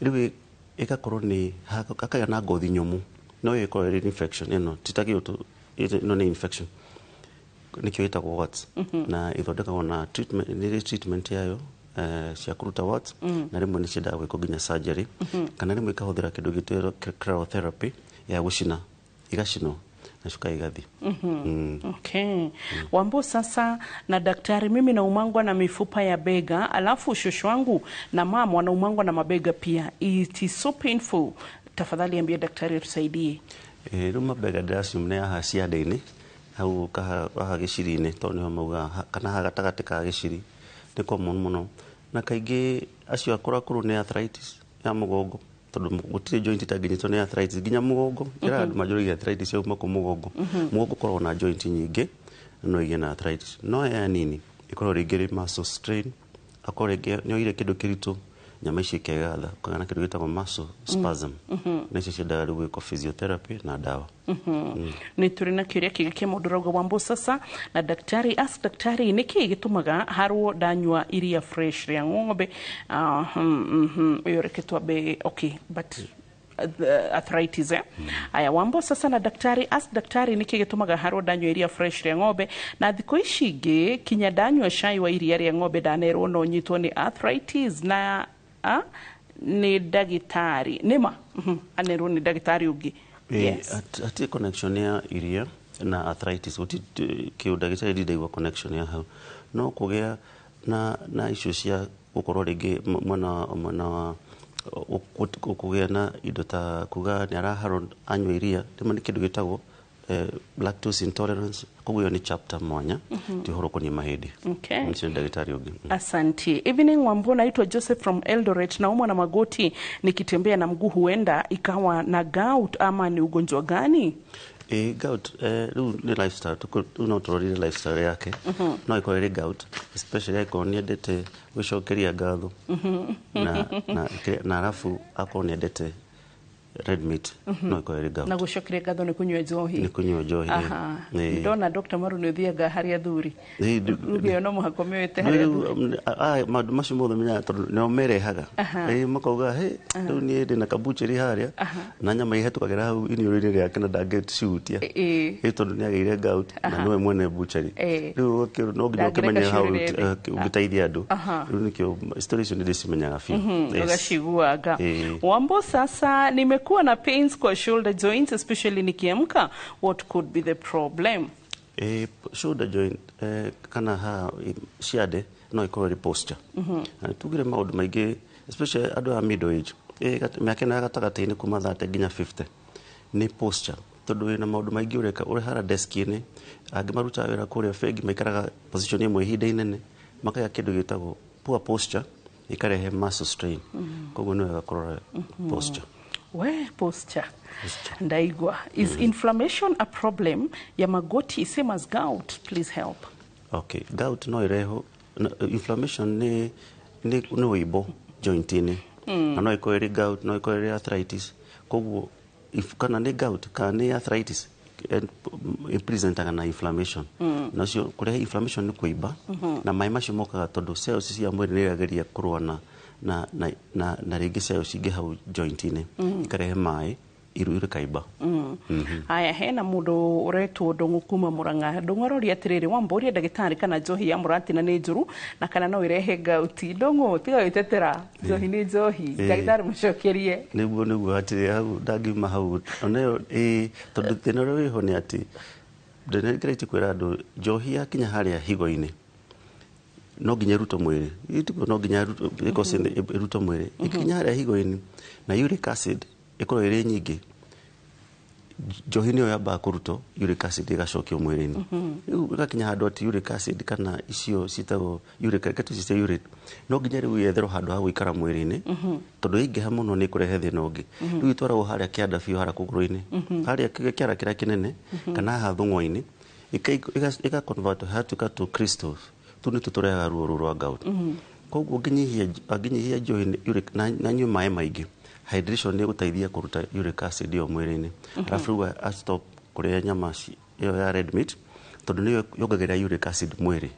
Rĩu ĩgakorwo nĩ hakagĩa na ngothi nyũmũ, no ĩyo ĩkoragwo ĩrĩ infection, ĩno ti ta gĩũtũ, ĩno nĩ infection, nĩkĩo ĩtagwo warts. Na ĩthondekagwo na treatment, nĩ ĩrĩ treatment yayo cia kũruta warts, na rĩmwe nĩ ciendaga gwĩkwo nginya surgery, kana rĩmwe ikahũthĩra kĩndũ gĩtagwo cryotherapy ya gũcina, igacinwo na cuka igathiĩ. Okay. Wambo sasa na daktari, mimi naumangwa na mifupa ya bega, alafu shosho wangu na mama wanaumangwa na mabega pia. It is so painful. Tafadhali ambia daktari atusaidie. Rĩu mabega ndĩracium nĩ haha ciande-inĩ hau haha gĩciri-inĩ, tondũ nĩho maugaga kana haha gatagatĩ ka gĩciri nĩ common mũno, na kaingĩ acio akũrũ akũrũ nĩ arthritis ya mũgongo, tondũ gũtirĩ joint itangĩnyitwo nĩ arthritis, nginya mũgongo. Njĩraga andũ manjũragia arthritis yauma kũ mũgongo. Mũgongo ũkoragwo na joint nyingĩ na no ĩgĩe na arthritis, no aya nini ĩkoragwo rĩngĩ rĩ muscle strain, akorwo rĩngĩ nĩ oire kĩndũ kĩritũ, nyama ici ikegatha, ũkagĩa na kĩndũ gĩtagwo muscle spasm, na icio ciendaga rĩu gwĩkwo physiotherapy na ndawa. Nĩ tũrĩ na kĩũria kĩngĩ kĩa mũndũ ũrauga, Wambo sasa na daktari, ask daktari nĩkĩĩ gĩtũmaga harwo ndanyua iria fresh rĩa ng'ombe. Ũyũ reke twambe, okay, but the arthritis, eh? Aya, Wambo sasa na daktari, ask daktari nĩkĩ gĩtũmaga harwo ndanyua iria fresh rĩa ng'ombe, na thikũ ici ingĩ kinya ndanyua cai wa iria rĩa ng'ombe ndanerwo no nyitwo nĩ arthritis na nĩ ndagĩtarĩ nĩma. Anerwo nĩ ndagĩtarĩ ũngĩ. Yes. Hatirĩ connection ya iria na arthritis, gũtirĩ kĩu ndagĩtarĩ ndindaigua connection ya hau, no kũgĩa na issue cia gũkorwo rĩngĩ mwena wa kũgĩa na indo ta kuga nĩ araharwo anyua iria, rĩmwe nĩ kĩndũ gĩtagwo lactose intolerance, koguo ĩyo nĩ chapter mwanya, ti ũhoro ũkoniĩ mahĩndĩ. Ũcio nĩ ndagĩtarĩ ũngĩ. Asante. Evening Wambo, naitwa Joseph from Eldoret. Naumwa na magoti nikitembea na mguu, huenda ikawa na gout ama ni ugonjwa gani? Gout, rĩu nĩ lifestyle, rĩu no tũrorire lifestyle yake. No ĩkorwo ĩrĩ gout, especially angĩkorwo nĩ endete gwĩcokeria ngatho na arabu akorwo nĩ endete red meat, no ĩkorwo ĩrĩ gout. Na gũcokeria ngatho nĩ kũnyua njohi. Nĩ kũnyua njohi. Ndona Dr. Maru nĩ ũthiaga harĩ athuri. Ruge ĩyo no mũhaka ũmĩoete harĩ Rĩu, athuri. Maũndũ macio mothe menyaga tondũ nĩo merehaga. Makauga he rĩu niĩ ndĩna kabucheri harĩa na nyama ihĩtũkagĩra hau iniũrũ-inĩ rĩake na ndangĩcihutia. Tondũ nĩ agĩire gout na nĩwe mwene bucheri. Rĩu no nginya Ndangĩreka ũkĩmenye hau ciũrĩre thĩ. Ũngĩteithia andũ. Rĩu nĩkĩo story icio nĩ ndĩcimenyaga biũ. Ũgaciguaga. Wambo sasa, nimekuwa na pains kwa shoulder joints especially nikiamka. What could be the problem? Shoulder joint, kana ha ciande no ikorwo ĩrĩ posture. Na tugire maũndũ maingĩ, especially andũ a middle age, mĩaka ĩno ya gatagatĩ-inĩ kuma 30 nginya 50, nĩ posture, tondũ wĩna maũndũ maingĩ ũreka ũrĩ harĩa desk-inĩ, angĩ marutaga wĩra kũrĩa bengi, maikaraga position ĩmwe ihinda inene, makagĩa kĩndũ gĩtagwo poor posture, ĩkarehe muscle strain. Koguo nĩ wega kũrora posture. We posture. Ndaigua. Is inflammation a problem ya magoti same as gout? Please help. Okay, gout no ĩrehwo inflammation nĩ wĩimbo joint-inĩ. Na no ĩkorwo ĩrĩ gout, no ĩkorwo ĩrĩ arthritis. Koguo if kana nĩ gout kana nĩ arthritis, ĩpresentaga na inflammation. Na ũcio kũrehe inflammation nĩ kũimba. Na maĩ macio mokaga tondũ cells cia mwĩrĩ nĩ irageria kũrũa na rĩngĩ cells ingĩ hau joint-inĩ. Ikarehe maĩ, iru rĩkaimba. Haya, hena mũndũ ũretwo Ndũng'ũ kuma Mũrang'a. Ndũng'ũ aroria atĩrĩrĩ, wambũria ndagĩtarĩ kana njohi ya mũratina nĩ njũru na kana no ĩrehe ngauti. Ndũng'ũ, tiga gwĩtetera, njohi nĩ njohi. Ndagĩtarĩ mũcokerie. Nĩguo atĩ hau ndangiuma hau onayo ĩĩ, tondũ thĩna ũrĩa wĩho nĩ atĩ ndĩngeretie kwĩra andũ njohi yakinya harĩa higo-inĩ no nginya ĩrutwo mwĩrĩ. Ĩtiguo no nginya ĩrutwo mwĩrĩ. Ĩkinya harĩa higo-inĩ na uric acid ĩkorwo ĩrĩ nyingĩ, njohi nĩyo yambaga kũrutwo, uric acid ĩgacokio mwĩrĩ-inĩ. Rĩu ĩgakinya handũ atĩ uric acid kana icio ciĩtagwo uric, reke tũciĩte uric, no nginya rĩu yetherwo handũ ha gũikara mwĩrĩ-inĩ, tondũ yaingĩha mũno nĩ ĩkũrehe thĩna ũngĩ. Rĩu ĩtwaragwo harĩa kĩanda biũ, harĩa kũgũrũ-inĩ, harĩa kĩara kĩrĩa kĩnene, kana haha thũng'wa-inĩ, ĩga convert hatuĩka tũ crystals. Tũu nĩtwo tũrehaga ruo rũu rwa gout. Koguo ũngĩnyihia njohi uric na nyue maĩ maingĩ, hydration nĩ ĩgũteithia kũruta uric acid ĩyo mwĩrĩ-inĩ. Arabu rĩu a stop kũrĩa nyama ĩyo ya red meat, tondũ nĩyo yongagĩrĩra uric acid mwĩrĩ.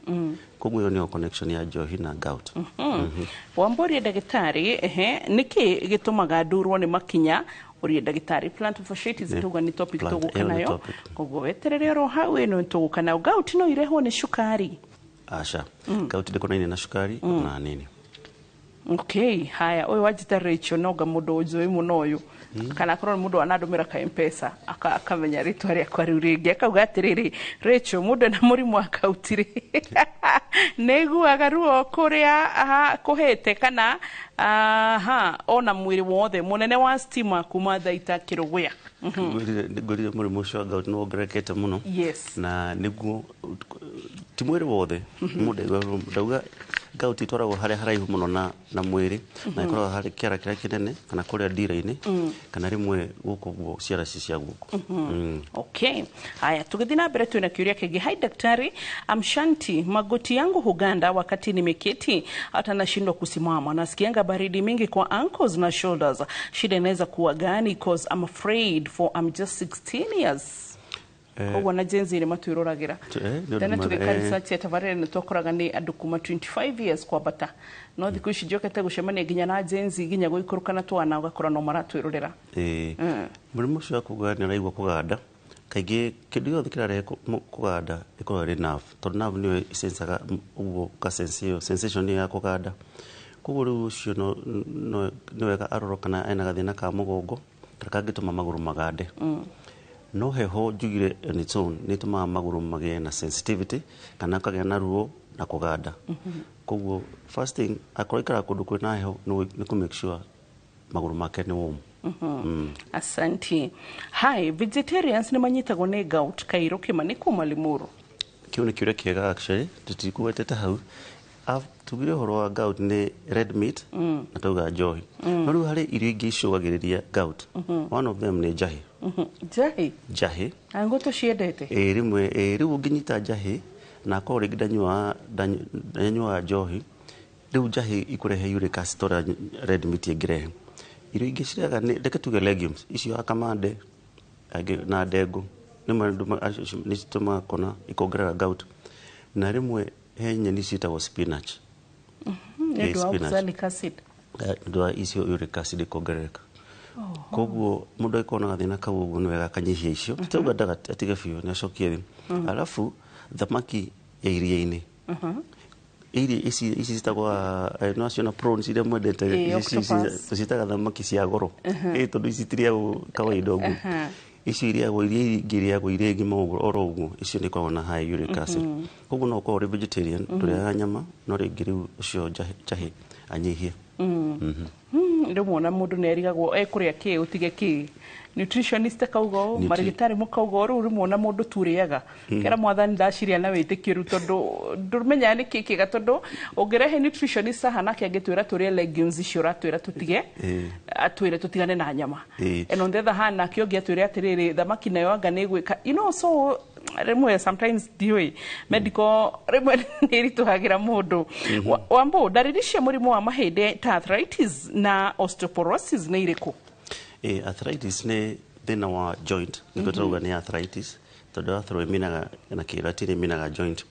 Koguo ĩyo nĩyo connection ya njohi na gout. Wambũria ndagĩtarĩ, ehe, nĩkĩ gĩtũmaga ndurwo nĩ makinya? Ũrie ndagĩtarĩ plantar fasciitis. Tuga nĩ topic tũgũka nayo, koguo weterere oro hau, ĩno tũgũka nayo. Gout no irehwo nĩ cukari? Aca, gout ndĩkonainie na cukari ona nini. Okay, haya, ũyũ wanjĩta Rachel nonga mũndũ ũnjũĩ mũno ũyũ, kana akorwo nĩ mũndũ wanandũmĩra ka M-Pesa akamenya rĩtwa rĩakwa rĩu rĩngĩ, akauga atĩrĩrĩ, Rachel, mũndũ ena mũrimũ wa gout rĩ, nĩ aiguaga ruo kũrĩa kũhĩte kana aha ona mwĩrĩ wothe? Mũnene wa stima kuma Thaita Kĩrũgũya. Ngwĩrire mũrimũ ũcio wa gout nĩ wongererekete mũno. Na nĩguo ti mwĩrĩ wothe mũndũ ndauga, gout itwaragwo harĩa haraihu mũno na mwĩrĩ, na ĩkoragwo harĩ kĩara kĩrĩa kĩnene kana kũrĩa ndira-inĩ, kana rĩmwe gũkũ ũguo ciara ici cia guoko. Okay, haya, tũgĩthiĩ na mbere twĩna kĩũria kĩngĩ. Hi daktari, I'm Shanti. Magoti yangu huganda wakati nimeketi, hata nashindwa kusimama. Nasikianga baridi mingi kwa ankles na shoulders. Shida inaweza kuwa gani? Cause I'm afraid, for I'm just 16 years. Koguo na Gen Z nĩ matwĩroragĩra. Tene tũgĩka research ya tabarĩra nĩ twakoraga nĩ andũ kuma 25 years kwambata, no thikũ ici njokete gũcemania nginya na Gen Z, nginya gũikũrũka na twana, ũgakora no maratwĩrorera. Mũrimũ ũcio wa kuga nĩ ũraigua kũganda, kaingĩ kĩndũ gĩothe kĩrarehe kũganda ĩkoragwo ĩrĩ nerve, tondũ nerve nĩyo ĩsensaga ũguo ka sense ĩyo, sensation ĩyo ya kũganda. Koguo rĩu ũcio nĩ wega arorwo kana ena gathĩna ka mũgongo karĩa kangĩtũma magũrũ magande. No heho njugire on its own nĩ ĩtũmaga magũrũ magĩe na sensitivity kana kagĩa na ruo na kũganda. Koguo first thing, akorwo aikaraga kũndũ kwĩna heho, nĩ kũ make sure magũrũ make nĩ warm. Asante. Hi, vegetarians nĩ manyitagwo nĩ gout? Kairo Kĩmani kuma Limuru. Kĩu nĩ kĩũria kĩega actually, tũtikũgwetete hau. Tugire ũhoro wa gout nĩ red meat na tauga njohi, no rĩu harĩ irio ingĩ icũgagĩrĩria gout. One of them nĩ njahĩ. Njahĩ? Njahĩ. Angũ tũciendete. Ĩĩ, rĩmwe ĩĩ, rĩu ũngĩnyita njahĩ na akorwo rĩngĩ ndanyuaga njohi, rĩu njahĩ ikũrehe uric acid ũrĩa red meat ĩngĩrehe. Irio ingĩ cirĩaga nĩ, reke tuge, legumes icio, akamande na ndengũ, rĩmwe nĩ citũmaga kona ikongerera gout. Na rĩmwe he nyeni ciĩtagwo spinach. Nĩ ũndũ wa oxalic acid. Nĩ ũndũ wa icio uric acid ikongerereka. Koguo mũndũ angĩkorwo na gathĩna kau ũguo, nĩ wega akanyihia icio. Titauga ndaga atige biũ, nĩ acokie thĩ. Alafu thamaki ya iria-inĩ, iria ici citagwo no ciona prawns iria mwendete, tũciĩtaga thamaki cia goro, ĩ tondũ ici itirĩagwo kawaida ũguo. Icio irĩagwo, iria ingĩ irĩagwo iria ng'ima ũguo oro ũguo, icio nĩ ikoragwo na high uric acid. Koguo no ũkorwo ũrĩ vegetarian, ndũrĩaga nyama, no rĩngĩ rĩu ũcio njahĩ anyihie. Rĩmwe ona mũndũ nĩ arigagwo ekũrĩa kĩ ũtige kĩ. Nutritionist akauga ũũ, marĩgĩtarĩ mũkauga ũũ, rĩu rĩmwe ona mũndũ turĩaga kera mwathani ndaciria na wĩtĩkio rĩu, tondũ ndũmenyaga nĩ kĩ kĩega, tondũ ũngĩrehe nutritionist haha nake angĩtwĩra tũrĩe legumes icio ũratwĩra tũtige, atwĩre tũtigane na nyama, and on the other hand nake ũngĩ atwĩre atĩrĩrĩ, thamaki nayo anga nĩ ĩgwĩka, so rĩmwe sometimes ndiũĩ medical rĩmwe nĩ ĩritũhagĩra mũndũ. Wambo, ndariri cia mũrimũ wa mahĩndĩ ta arthritis na osteoporosis nĩ irĩkũ? Arthritis nĩ Thĩna wa joint nĩguo tũrauga nĩ arthritis, tondũ arthro ĩminaga na kĩlatini ĩminaga joint,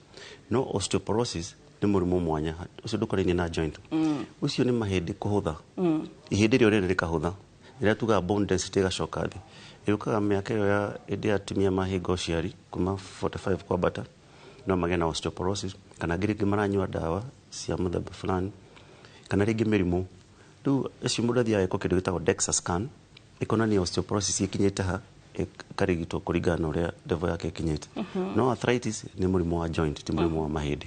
no osteoporosis nĩ mũrimũ mwanya, ũcio ndũkonainie na joint. Ũcio nĩ mahĩndĩ kũhũtha. Ihĩndĩ rĩo rĩrĩ rĩkahũtha, rĩrĩa tugaga bone density ĩgacoka thĩ. Ĩũkaga mĩaka ĩyo ya hĩndĩ ya atumia mahinga ũciari kuma 45 kwambata, no magĩe na osteoporosis, kana angĩ rĩngĩ maranyua ndawa cia mũthemba fulani, kana rĩngĩ mĩrimũ. Rĩu ũcio mũndũ athiaga ĩkwo kĩndũ gĩtagwo DEXA scan, ĩkonania osteoporosis ĩkinyĩte ha, ĩkarigitwo kũringana na ũrĩa level yake ĩkinyĩte. No arthritis nĩ mũrimũ wa joint, ti mũrimũ wa mahĩndĩ.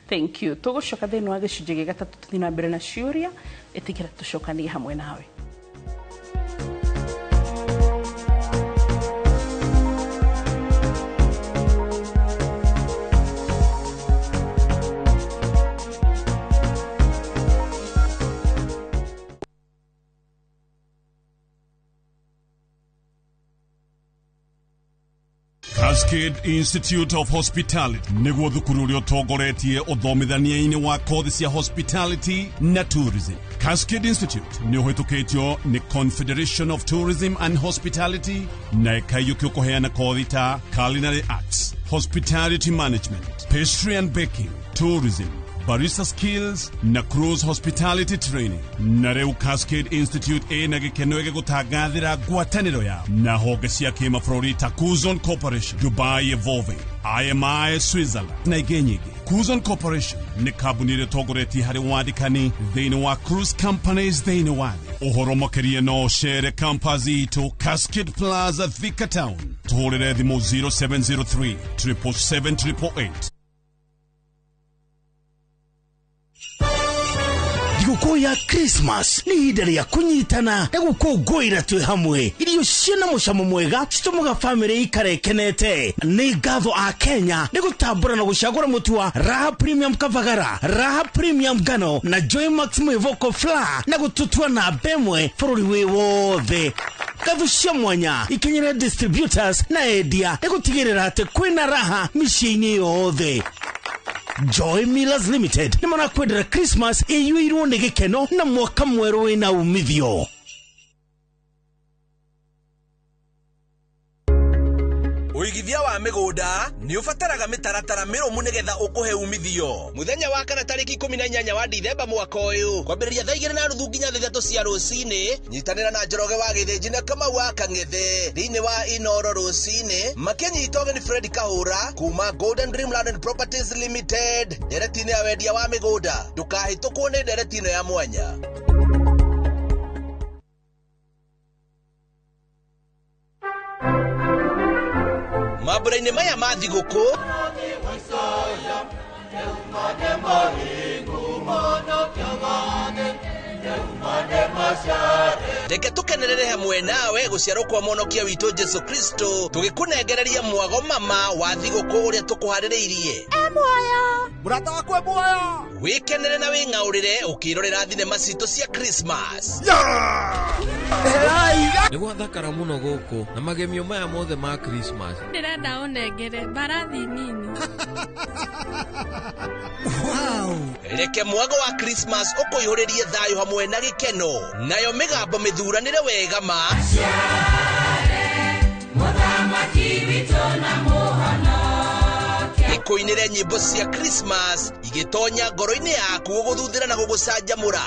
Thank you. Tũgũcoka thĩinĩ wa gĩcunjĩ gĩa gatatũ tũthiĩ na mbere na ciũria, ĩtĩkĩra tũcokanie hamwe nawe. Cascade Institute of Hospitality nĩguo thukuru ũrĩa ũtongoretie ũthomithania-inĩ wa kothi cia hospitality na tourism. Cascade Institute nĩ ũhĩtũkĩtio nĩ Confederation of Tourism and Hospitality na ĩkaiyũkio kũheana kothi ta culinary arts, hospitality management, pastry and baking, tourism, barista skills na cruise hospitality training. Na rĩu Cascade Institute ĩna gĩkeno gĩgũtangathĩra ngwatanĩro yao na honge cia kĩmabũrũri ta Kuzon Corporation, Dubai Evolving, IMI Switzerland na ingĩ nyingĩ. Kuzon Corporation nĩ kambuni ĩrĩa ĩtongoretie harĩ wandĩkani thĩinĩ wa cruise companies thĩinĩ wa thĩ. Ũhoro makĩria no ũcere campus itũ Cascade Plaza, Thika Town. Tũhũrĩre thimũ 0703 777 888. Thigũkũ ya Christmas nĩ ihinda rĩa kũnyitana na gũkũngũĩra twĩ hamwe. Irio ciĩna mũcamo mwega citũmaga bamĩrĩ ikare ĩkenete. Nĩ ngatho a Kenya nĩ gũtambũra na gũcagũra mũtu wa Raha Premium Kavagara, Raha Premium Ngano na Joy Max Mwĩvoko Flour na gũtũtua namba ĩmwe bũrũri wĩ wothe. Ngatho cia mwanya ikinyĩre distributors na endia nĩ gũtigĩrĩra atĩ kwĩna raha mĩciĩ-inĩ yothe. Joy Millers Limited nĩ marakwendera Christmas ĩiyũirwo nĩ gĩkeno na mwaka mwerũ wĩna umithio. Ũigithia wa mĩgũnda nĩ ũbataraga mĩtaratara mĩrũmu nĩgetha ũkũhe umithio. Mũthenya wa kana tarĩki 18 wa Dithemba mwaka ũyũ, kwambĩrĩria thaa 2:30 nginya 3 cia rũcinĩ, nyitanĩra na Njoroge wa Gĩthĩnji na Kamau wa Kang'ethe thĩinĩ wa Inoro rũcinĩ, makĩnyita ũgeni Fred Kahũra kuma Golden Dream Land and Properties Limited ndereti-inĩ ya wendia wa mĩgũnda. Ndũkahĩtũkwo nĩ ndereti ĩno ya mwanya. Mambura-inĩ maya ma thigũkũ reke tũkenerere hamwe nawe gũciarwo kwa mũhonokia witũ Jesu Kristo, tũgĩkũnengereria mwago mama wa thigũkũ ũrĩa tũkũharĩrĩirie. Muoyo mũrata wakwa muoyo, wĩkenere na wĩng'aũrĩre ũkĩrorera thinema citũ cia Christmas. Nĩ gwathakara mũno gũkũ na magemio maya mothe ma Christmas. Ndĩrenda ũnengere mbarathi nini. Reke mwago wa Christmas ũkũihũrĩrie thayũ hamwe na gĩkeno, nayo mĩgambo mĩthuranĩre wega ma ĩkũinĩre nyĩmbo cia Christmas igĩtonya ngoro-inĩ yaku gũgũthuthĩra na gũgũcanjamũra.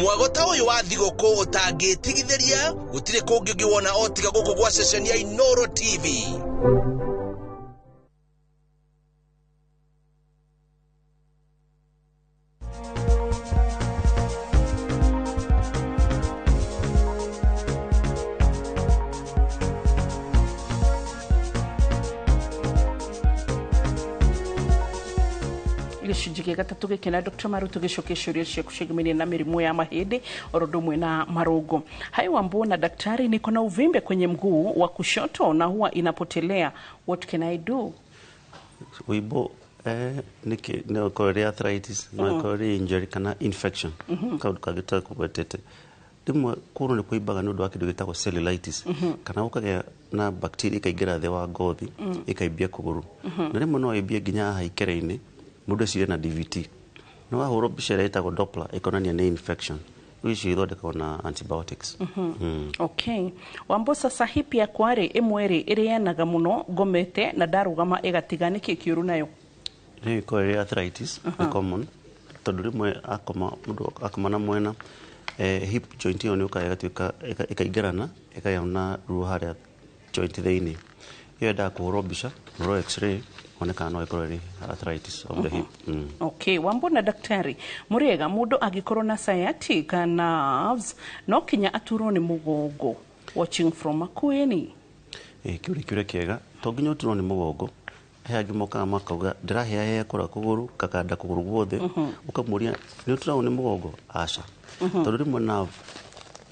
Mwago ta ũyũ wa thigũkũ ũtangĩtigithĩria, gũtirĩ kũngĩ ũngĩwona o tiga gũkũ gwa ceceni ya Inoro TV. Gĩcunjĩ gĩa gatatũ gĩkĩ na Dr. Maru tũgĩcokia ciũria ciaku ciĩgiĩ na mĩrimũ ya mahĩndĩ oro ũndũ ũmwe na marũngo. Hai Wambo na daktari, niko na uvimbe kwenye mguu wa kushoto na huwa inapotelea. What can I do? Wimbo no ĩkorwo ĩrĩ arthritis, no ĩkorwo ĩrĩ injury kana infection. Kaũndũ kangĩ tũtakũgwetete. Rĩmwe kũgũrũ nĩ kũimbaga nĩ ũndũ wa kĩndũ gĩtagwo cellulitis, kana gũkagĩa na bacteria ĩkaingĩra thĩ wa ngothi, ĩkaimbia kũgũrũ. Na rĩmwe no ĩimbie nginya haha ikere-inĩ, mũndũ ecirie na DVT. Nĩ wahũrwo mbica ĩrĩa ĩtagwo Doppler, ĩkonania nĩ infection. Rĩu icio ithondekagwo na antibiotics. Okay, Wambo, sasa hip yakwa rĩ, ĩmwe rĩ, ĩrĩanaga mũno ngomete na ndarũgama ĩgatiga. Nĩkĩ kĩũru nayo? Rĩu ĩkoragwo ĩrĩ arthritis, nĩ common, tondũ rĩmwe akoma, mũndũ akoma na mwena, hip joint ĩyo nĩ ũkaga ĩgatuĩka ĩkaingĩrana, ĩkagĩa na ruo harĩa joint thĩinĩ. Ĩyo yendaga kũhũrwo mbica, kũhũrwo X-ray, one kana no ĩkorwo ĩrĩ arthritis of the hip. Okay, Wambo na daktari mũrĩega, mũndũ angĩkorwo na sciatic nerves no kinya aturwo nĩ mũgongo? Watching from Makueni. Kĩũria kĩũria kĩega. To nginya ũturwo nĩ mũgongo. He angĩ mokaga makauga, "Ndĩrahĩahĩa kũrĩa kũgũrũ, kakanda kũgũrũ guothe." Ũkamũria, "Nĩ ũturagwo nĩ mũgongo?" Aca. Tondũ rĩmwe nerve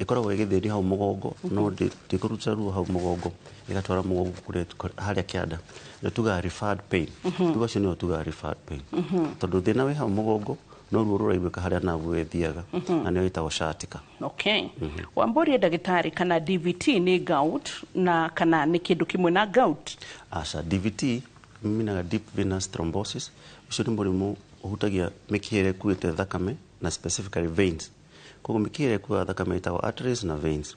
ĩkoragwo ĩgĩthĩnia hau mũgongo, no ndĩkũruta ruo hau mũgongo, ĩgatwara mũgongo kũrĩa harĩa kĩanda. Nĩ tugaga referred pain. Rĩu acio nĩo tugaga referred pain, tondũ thĩna wĩ hau mũgongo, no ruo rũraiguĩka harĩa nerve ĩthiaga, na nĩyo ĩtagwo sciatica. Okay, Wambũrie ndagĩtarĩ kana DVT nĩ gout, na kana nĩ kĩndũ kĩmwe na gout? Aca. DVT minaga deep venous thrombosis. Ũcio nĩ mũrimũ ũhutagia mĩkiha ĩrĩa ĩkuĩte thakame, na specifically veins. Koguo mĩkiha ĩrĩa ĩkuaga thakame ĩtagwo arteries na veins.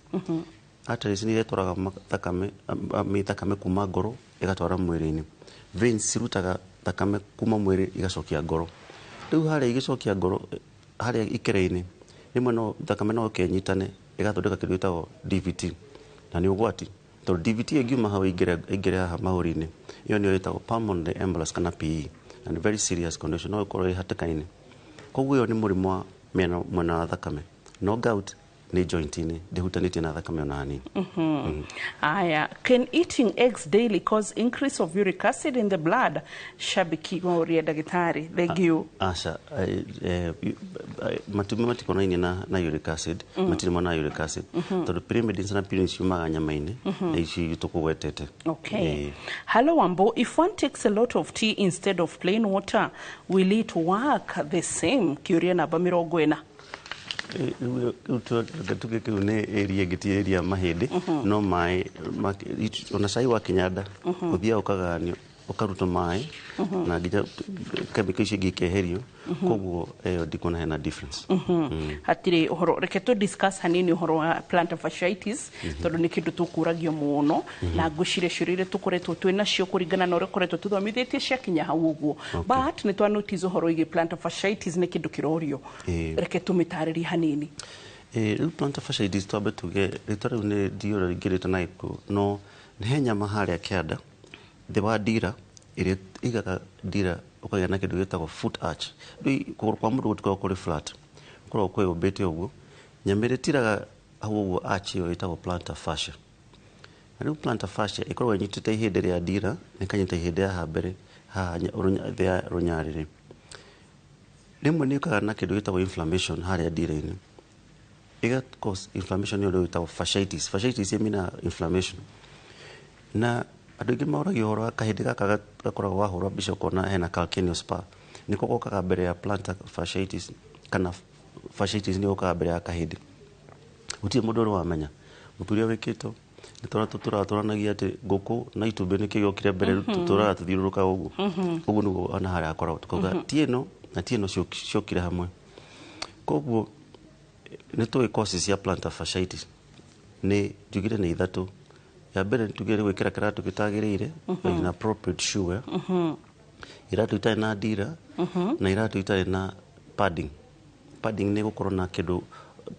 Arteries nĩ iria itwaraga thakame kuma ngoro ĩgatwara mwĩrĩ-inĩ. Veins cirutaga thakame kuma mwĩrĩ igacokia ngoro. Rĩu harĩa igĩcokia ngoro, harĩa ikere-inĩ, rĩmwe no thakame no ĩkenyitane, ĩgathondeka kĩndũ gĩtagwo DVT, na nĩ ũgwati, tondũ DVT ĩngiuma hau ĩingĩre haha mahũri-inĩ, ĩyo nĩyo ĩtagwo pulmonary embolus kana PE, na nĩ very serious condition, no ĩkorwo ĩ hatĩka-inĩ. Koguo ĩyo nĩ mũrimũ wa mwena wa thakame, no gout nĩ joint-inĩ, ndĩhutanĩtie na thakame ona hanini. Aya, can eating eggs daily cause increase of uric acid in the blood? Shabiki wa ndagĩtarĩ, thank you. Aca, matumbĩ matikonainie na uric acid. Matirĩ mona uric acid, tondũ pyrimidines na purines ciumaga nyama-inĩ, na ici tũkũgwetete. Okay. Hello Wambo, if one takes a lot of tea instead of plain water, will it work the same? Kĩũria namba 40. Rĩu tuge kĩu nĩ area ĩngĩ, ti area ya mahĩndĩ. No maĩ ona cai wa kinyanda ũthiaga ũkagayanio, ũkarutwo maĩ, na nginya chemical icio ingĩ ikeherio. Koguo ĩyo ndikuona hena difference. Hatirĩ ũhoro. Reke tũ discuss hanini ũhoro wa plantar fasciitis, tondũ nĩ kĩndũ tũkũragio mũno, na ngwĩciria ciũria iria tũkoretwo twĩ nacio kũringana na ũrĩa ũkoretwo tũthomithĩtie ciakinya hau ũguo, but nĩ twa notice ũhoro wĩgiĩ plantar fasciitis nĩ kĩndũ kĩrorio. Reke tũmĩtarĩrie hanini. Rĩu plantar fasciitis, twambe tuge rĩtwa rĩu nĩ ndiũĩ ũrĩa rĩingĩrĩte na gĩkũyũ, no nĩ he nyama harĩa kĩanda thĩ wa ndira ĩrĩa ĩigaga ndira, ũkagĩa na kĩndũ gĩtagwo foot arch. Rĩu kũgũrũ kwa mũndũ gũtikoragwo kũrĩ flat, gũkoragwo kwĩyũmbĩte ũguo. Nyama ĩrĩa ĩtiraga hau ũguo, arch ĩyo, ĩtagwo plantar fascia. Na rĩu plantar fascia ĩkoragwo ĩnyitĩte ihĩndĩ rĩa ndira na ĩkanyita ihĩndĩ haha mbere haha thĩ ya rũnyarĩrĩ. Rĩmwe nĩ yũkaga na kĩndũ gĩtagwo inflammation harĩa ndira-inĩ, ĩga cause inflammation ĩyo rĩu ĩtagwo fasciitis. Fasciitis ĩmina inflammation. Na andũ aingĩ maũragia ũhoro wa kahĩndĩ gaka gakoragwo wahũrwo mbica ũkona hena calcaneal spur, nĩko gokaga mbere ya plantar fasciitis, kana fasciitis nĩ yũkaga mbere ya kahĩndĩ. Gũtirĩ mũndũ ũrĩ wamenya mũturia wĩkĩtwo. Nĩ tũrĩa tũratũranagia atĩ ngũkũ na itumbĩ nĩkĩo gĩokire mbere. Tũtũraga tũthiũrũrũkaga ũguo. Ũguo nĩguo ona harĩa hakoragwo, tukauga ti ĩno na ti ĩno ciokire hamwe. Koguo nĩ tũĩ causes cia plantar fasciitis nĩ njugire nĩ ithatũ. Ya mbere nĩ tugire nĩ gwĩkĩra kĩratũ gĩtagĩrĩire, inappropriate shoe wear, iratũ itarĩ na ndira, na iratũ itarĩ na padding. Padding nĩ gũkorwo na kĩndũ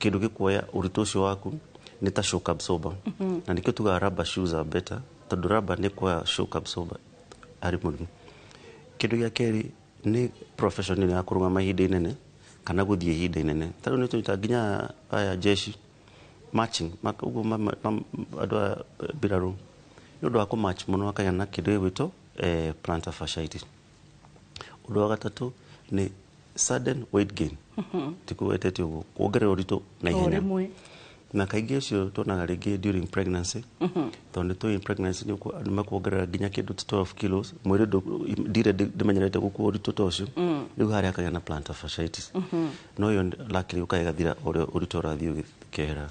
gĩkuoya ũritũ ũcio waku, nĩ ta shock absorber. Na nĩkĩo tugaga rubber shoes are better, tondũ rubber nĩ kuoya shock absorber harĩ mũrimũ. Kĩndũ gĩa kerĩ nĩ profession ĩno ya kũrũgama ihinda inene kana gũthiĩ ihinda inene. Ta rĩu nĩ tũnyitaga nginya aya jeshi marching, ũguo andũ a mbirarũ, nĩ ũndũ wa kũmarch mũno, akagĩa na kĩndũ gĩgwĩtwo plantar fasciitis. Ũndũ wa gatatũ nĩ sudden weight gain, tikũgwetete ũguo, kuongerera ũritũ na O ihenya. Rĩmwe. Na kaingĩ ũcio tuonaga rĩngĩ during pregnancy, tondũ nĩ tũĩ pregnancy nĩ andũ mekuongerera nginya kĩndũ ta 12 kilos. Mwĩrĩ ndire ndĩmenyerete gũkua ũritũ ta ũcio. Rĩu harĩa akagĩa na plantar fasciitis. No ĩyo luckily ũkaga ĩgathira ũrĩa ũritũ ũrathiĩ ũgĩkehera.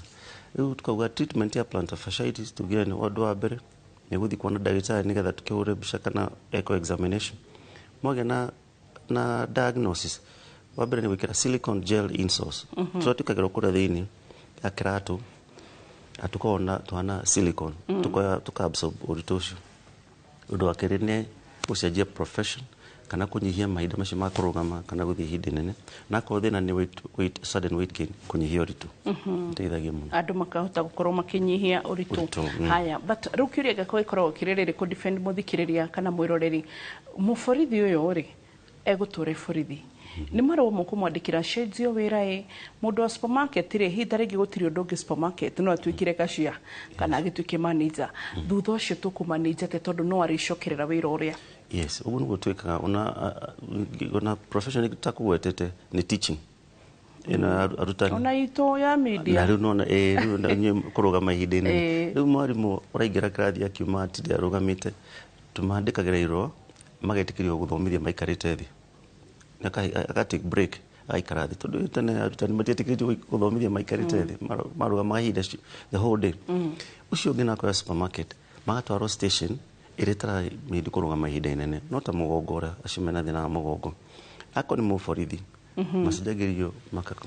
Rĩu tukauga treatment ya plantar fasciitis, tugire nĩ ũndũ wa mbere nĩ gũthiĩ kuona ndagĩtarĩ nĩgetha tũkĩhũre mbica kana echo examination. Mwagĩa na diagnosis, wa mbere nĩ gwĩkĩra silicone gel insoles, tũrĩa twĩkagĩrwo kũrĩa thĩinĩ ya kĩratũ na tũkoragwo tuhana silicone, tukoya tuka absorb ũritũ ũcio. Ũndũ wa kerĩ nĩ gũcenjia profession kana kũnyihia mahinda macio ma kũrũgama kana gũthiĩ ihinda inene, na akorwo thĩna nĩ weight, sudden weight gain, kũnyihia ũritũ teithagia mũno. Andũ makahota gũkorwo makĩnyihia ũritũ. Ũritũ. Haya, but rĩu kĩũria gĩakwa gĩkoragwo kĩrĩ rĩrĩ, kũ defend mũthikĩrĩria kana mwĩroreri, mũborithi ũyũ rĩ, egũtũra borithi nĩ marũa mũkũmwandĩkĩra cenjio wĩra ĩ mũndũ wa supermarket rĩ, hihi ta rĩngĩ gũtirĩ ũndũ ũngĩ supermarket no atuĩkire cashier kana agĩtuĩke manager, thutha ũcio tũkũmanage atĩa, tondũ no arĩcokerera wĩra ũrĩa? Yes, ũguo nĩguo twĩkaga. Ona profession takũgwetete nĩ teaching ĩno, arutani. Ona itũ ya media. Na rĩu nona rĩu na inyuĩ kũrũgama ihinda inene. Rĩu mwarimũ ũraingĩra kĩrathi akiuma atinde arũgamĩte, tũmandĩkagĩra irũa magetĩkĩrio gũthomithia maikarĩte thĩ. Aka take break agaikara thĩ, tondũ tene arutani matietĩkĩrĩtio gũthomithia maikarĩte thĩ, marũgamaga ihinda the whole day. Ũcio ũngĩ nakoya supermarket, magatwarwo station ĩrĩa ĩtaramĩndi kũrũgama ihinda inene, no ta mũgongo ũrĩa acio mena thĩna wa mũgongo. Akorwo nĩ mũborithi, macenjagĩrio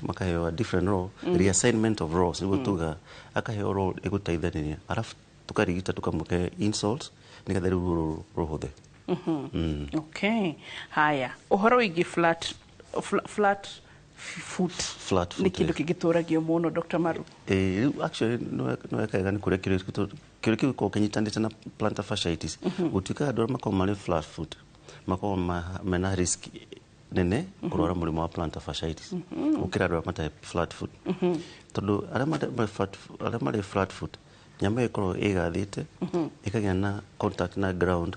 makaheo a different role, reassignment of roles nĩguo tuga, akaheo role ĩgũteithanĩria, arabu tũkarigita, tũkamũhe insoles nĩgetha rĩu ruo rũrũ rũhũthe. Okay, haya, ũhoro wĩgiĩ flat foot. Flat foot. Nĩ kĩndũ kĩngĩtũragio mũno, Dr. Maru. Rĩu actually nĩ weka nĩ kũrĩa kĩũria kĩu gĩkoragwo kĩnyitanĩte na plantar fasciitis. Gũtuĩka andũ arĩa makoragwo marĩ flat foot makoragwo mena risk nene kũrwara mũrimũ wa plantar fasciitis gũkĩra andũ arĩa matarĩ flat foot, tondũ arĩa marĩ flat foot, nyama ĩyo ĩkoragwo ĩgathĩte, ĩkagĩa na contact na ground,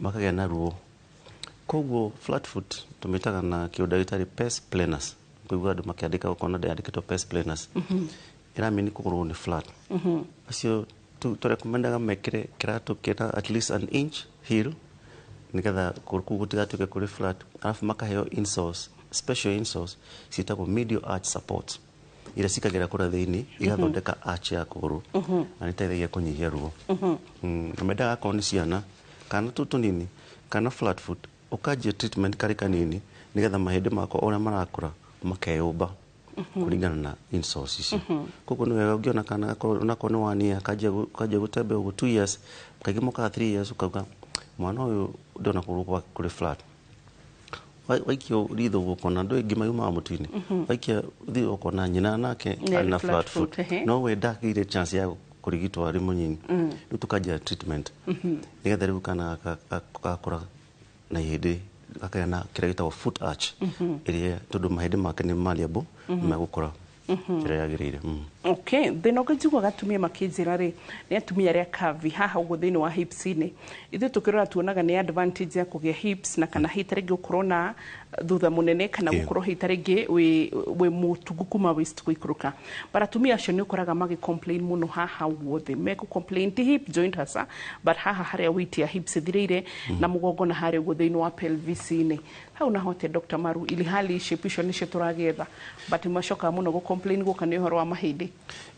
makagĩa na ruo. Koguo flat foot tũmĩtaga na kĩũndagĩtarĩ pes planus. Kũigua andũ makĩandĩka, ũkona yandĩkĩtwo pes planus, ĩramini kũgũrũ nĩ flat. Acio tũrekomendaga mekĩre kĩratũ kĩna at least an inch heel nĩgetha kũgũrũ kũu gũtigatuĩke kũrĩ flat, arabu makaheo insoles, special insoles ciĩtagwo medial arch support, iria cikagera kũrĩa thĩinĩ igathondeka arch ya kũgũrũ na nĩteithagia kũnyihia ruo. Na mendaga akorwo nĩ ciana kana tũ tũnini kana flat foot, ũkanjia treatment karĩ kanini nĩgetha mahĩndĩ mako ũrĩa marakũra makeyũmba kũringana na insoles icio. Koguo nĩ wega ũngĩona kana gakorwo onakorwo nĩ 1 year kanjia gũtembea ũguo, 2 years, kaingĩ mokaga 3 years, ũkauga mwana ũyũ ndĩrona kũgũrũ gwake kũrĩ flat. Waikio ritho ũkona andũ aingĩ maiumaga mũtu-inĩ, waikia ritho ũkona nyina nake Nĩ arĩ na flat flat foot, foot, ehe. no we ndagĩire chance ya kũrigitwo arĩ mũnini. Rĩu tũkanjia treatment nĩgetha rĩu kana gakũra na ihĩndĩ gakagĩa na kĩrĩa gĩtagwo foot arch, ĩrĩa tondũ mahĩndĩ make nĩ malleable, megũkũra njĩra yagĩrĩire. Okay, thĩna ũngĩ njiguaga atumia makĩnjĩra rĩ, nĩ atumia arĩa curvy haha ũguo thĩinĩ wa hips-inĩ. Ithuĩ tũkĩrora tuonaga nĩ advantage ya kũgĩa hips na kana hihi ta rĩngĩ gũkorwo na thutha mũnene kana gũkorwo hihi ta rĩngĩ wĩ mũtungu kuma waist gũikũrũka, but atumia acio nĩ ũkoraga magĩ complain mũno haha ũguo thĩ, mekũ complain ti hip joint hasa, but haha harĩa weight ya hips ĩthirĩire na mũgongo na harĩa ũguo thĩinĩ wa pelvis-inĩ hau. Naho atĩa, Dr. Maru, ili hali shape icio nĩcio tũragĩetha, but macokaga mũno gũ complain gũka nĩ ũhoro wa mahĩndĩ?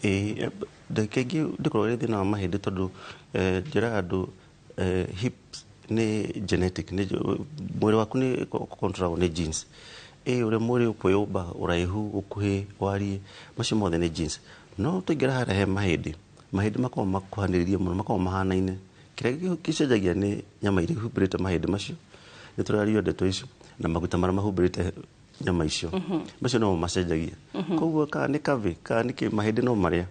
Ĩĩ, ndagĩka ingĩ ndĩkoragwo ĩrĩ thĩna wa mahĩndĩ, tondũ njĩraga andũ hips nĩ genetic, nĩ mwĩrĩ waku nĩ controlagwo nĩ genes. Ĩ ũrĩa mwĩrĩ ũkwĩyũmba, ũraihu, ũkuhĩ, wariĩ, macio mothe nĩ genes. No tũingĩra harĩa he mahĩndĩ, mahĩndĩ makoragwo makuhanĩrĩirie mũno, makoragwo mahanaine. Kĩrĩa gĩcenjagia nĩ nyama iria ihumbĩrĩte mahĩndĩ macio, nĩ tũrario ndeto icio, na maguta marĩa mahumbĩrĩte nyama icio, macio no macenjagia. Koguo kana nĩ curvy kana nĩ kĩ, mahĩndĩ no marĩa.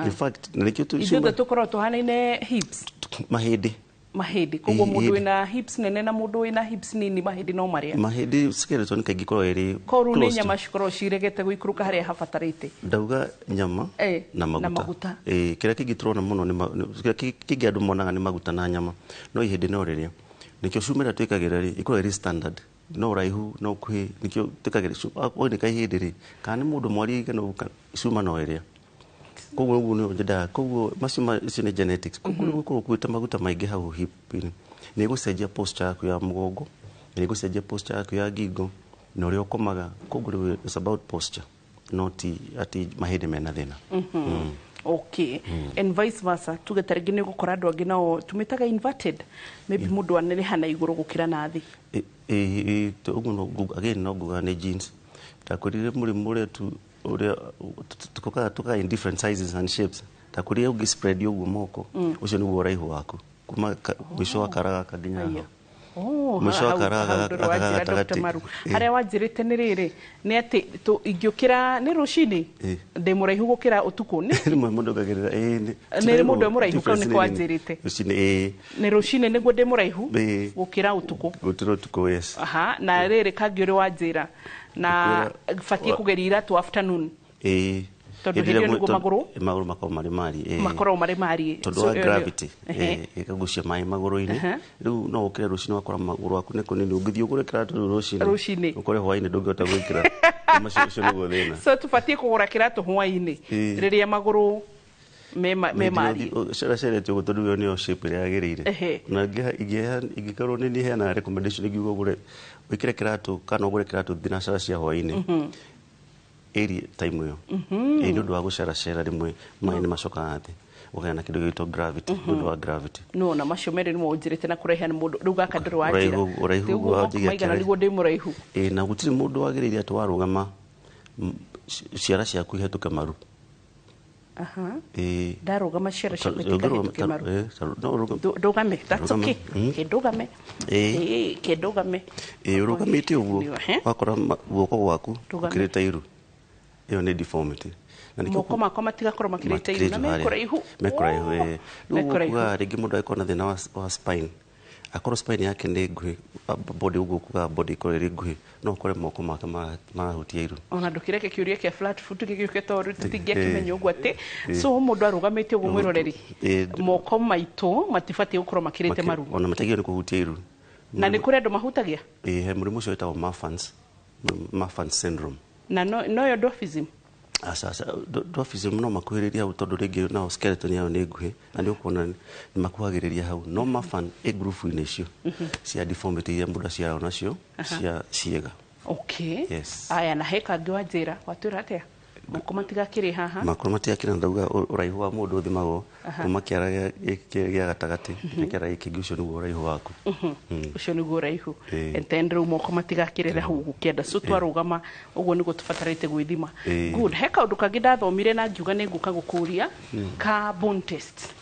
In fact, na nĩkĩo Ithuothe tũkoragwo tũhanaine hips? Mahĩndĩ. Mahĩndĩ. Koguo mũndũ Ihĩndĩ. wĩna hips nene na mũndũ wĩna hips nini, mahĩndĩ no marĩa? Mahĩndĩ skeleton kaingĩ ĩkoragwo ĩrĩ Koguo rĩu nĩ close nyama cikoragwo ciregete gũikũrũka harĩa habatarĩte. Ndauga nyama na maguta. Na maguta. Kĩrĩa kĩngĩ tũrona mũno nĩ kĩrĩa kĩngĩ andũ monaga nĩ maguta na nyama, no ihĩndĩ no rĩrĩa. Nĩkĩo cuma ĩrĩa twĩkagĩra rĩ, ĩkoragwo ĩrĩ standard, no ũraihu no ũkuhĩ, nĩkĩo twĩkagĩra waunĩka ihĩndĩ rĩ, kana nĩ mũndũ mwariĩ kana ũguo, cuma no ĩrĩa. Koguo ũguo nĩguo nyendaga. Koguo macio icio nĩ genetics. Koguo rĩu gũkorwo ũkuĩte maguta maingĩ hau hip-inĩ nĩ ĩgũcenjia posture yaku ya mũgongo. Nĩ gũcenjia posture yaku ya ngingo na ũrĩa ũkomaga. Koguo rĩu it's about posture, not atĩ mahĩndĩ mena thĩna. Okay, and vice versa, tuge ta rĩngĩ nĩ ũgũkora andũ angĩ nao tũmĩtaga inverted, maybe mũndũ aneneha na igũrũ gũkĩra na thĩ. Ũguo again no nguga nĩ genes. Ndakwĩrire mũrimũ ũrĩa tu ũrĩa tukaga tukaga in different sizes and shapes. Ndakwĩrire ũngĩ spread ũguo moko, ũcio nĩguo ũraihu waku kuma mũico wa kara gaka nginya haha. Oh, Mũico wa hau kara hau gaka ndũrĩ wanjĩra, Dr. gatagatĩ. Maru. Harĩa wanjĩrĩte nĩ rĩrĩ, nĩ atĩ ingĩũkĩra nĩ rũcinĩ ndĩ mũraihu gũkĩra ũtukũ nĩ Rĩmwe mũndũ ongagĩrĩra, ĩĩ. Nĩ mũndũ e mũraihu, kau Difference nĩko nĩ nini. wanjĩrĩte. Rũcinĩ, ĩĩ. Nĩ rũcinĩ nĩguo ndĩ mũraihu gũkĩra ũtukũ. Gũkĩra ũtukũ, yes. Aha, na rĩrĩ kangĩ ũrĩ wanjĩra na batiĩ kũgeria iratũ afternoon. Ĩĩ. Tondũ Hĩndĩ hĩndĩ ĩrĩa ĩyo nĩguo magũrũ makoragwo marĩ mariĩ, ĩĩ. Makoragwo marĩ mariĩ. Tondũ So wa ĩyo gravity, ĩkagucia maĩ magũrũ-inĩ. Rĩu no ũkĩre rũcinĩ wakora magũrũ aku nĩ kũnini, ũngĩthiĩ ũgũre kĩratũ rĩu rũcinĩ, Rũcinĩ. ũkore hwaĩ-inĩ ndũngĩhota gwĩkĩra. Macio ũcio nĩguo thĩna. So tũbatiĩ kũgũra kĩratũ hwaĩ-inĩ rĩrĩa magũrũ me mariĩ. Ceracerete ũguo tondũ ĩyo nĩyo shape ĩrĩa yagĩrĩire. Na ingĩkorwo nĩ niĩ heanaga recommendation, ingiuga ũgũre wĩkĩre kĩratũ kana ũgũre kĩratũ thinacara cia hwaĩ-inĩ, ĩri time ĩyo. Ĩĩ, nĩ ũndũ wa gũceracera rĩmwe maĩ nĩ macokaga thĩ, ũkagĩa na kĩndũ gĩgwĩtwo gravity, nĩ ũndũ wa gravity. No na macio merĩ nĩmo ũnjĩrĩte na kũraiha nĩ mũndũ rĩu gaka ndũrĩ wanjĩra. Ũraihu Rĩu wa moko njigia maigana kĩara- nĩguo ndĩ mũraihu. Ĩĩ, na gũtirĩ mũndũ wagĩrĩire atĩ warũgama ciara ciaku ihĩtũke maru. Ĩĩ. Ndarũgama ciara ciakwa Ũngĩrũgama- itikahĩtũke maru. No ũrũgame. Ndũgame, that's Rũgama. okay. Kĩndũgame. Ĩĩ. Ĩĩ, kĩndũgame. Ĩĩ, ũrũgamĩte ũguo wakora guoko gwaku Ndũgame. gũkĩrĩte iru, ĩyo nĩ deformity. Na nĩkĩo Moko makwa matigakorwo makĩrĩte iru na makĩrĩte harĩa. mekũraihu. Mekũraihu, ĩĩ. Rĩu Mekũraihu. ũkuga rĩngĩ mũndũ angĩkorwo na thĩna wa spine, akorwo spine yake nĩ nguhĩ, body ũguo kuga body ĩkorwo ĩrĩ nguhĩ, no ũkore moko make marahutia iru. Ona ndũkĩreke kĩũria kĩa flat foot gĩgĩũke tondũ tũtingĩakĩmenya ũguo atĩ so mũndũ arũgamĩte ũguo, mwĩroreri, moko maitũ matibatiĩ gũkorwo makĩrĩte maru. Ona matiagĩrĩirwo nĩ kũhutia iru. Na nĩ kũrĩ andũ mahutagia. Ĩĩ, he mũrimũ ũcio wĩtagwo Marfan syndrome. Na noyo dwarfism? Aca, aca, dwarfism no makuhĩrĩria hau tondũ rĩngĩ nao skeleton yao nĩ nguhĩ na nĩ ũkuona nĩ makuhagĩrĩria hau, no Marfan ĩ ngurubu-inĩ icio cia deformity iria mũndũ aciaragwo nacio cia ciĩga. Okay. Yes. Aya, na he kangĩ wanjĩra, watwĩra atĩa, moko matigakĩrĩ haha. Makũrũ matigakĩra, ndauga ũraihu wa mũndũ ũthimagwo kuma kĩara gĩa gatagatĩ nginya kĩara gĩkĩ kĩngĩ, ũcio nĩguo ũraihu waku. Ũcio nĩguo ũraihu. And then rĩu moko matigakĩrĩre hau ũguo kĩanda, so twarũgama ũguo nĩguo tũbatarĩte gwĩthima. Good. He kaũndũ kangĩ ndathomire na ngiuga nĩ ngũka gũkũria, ka bone test.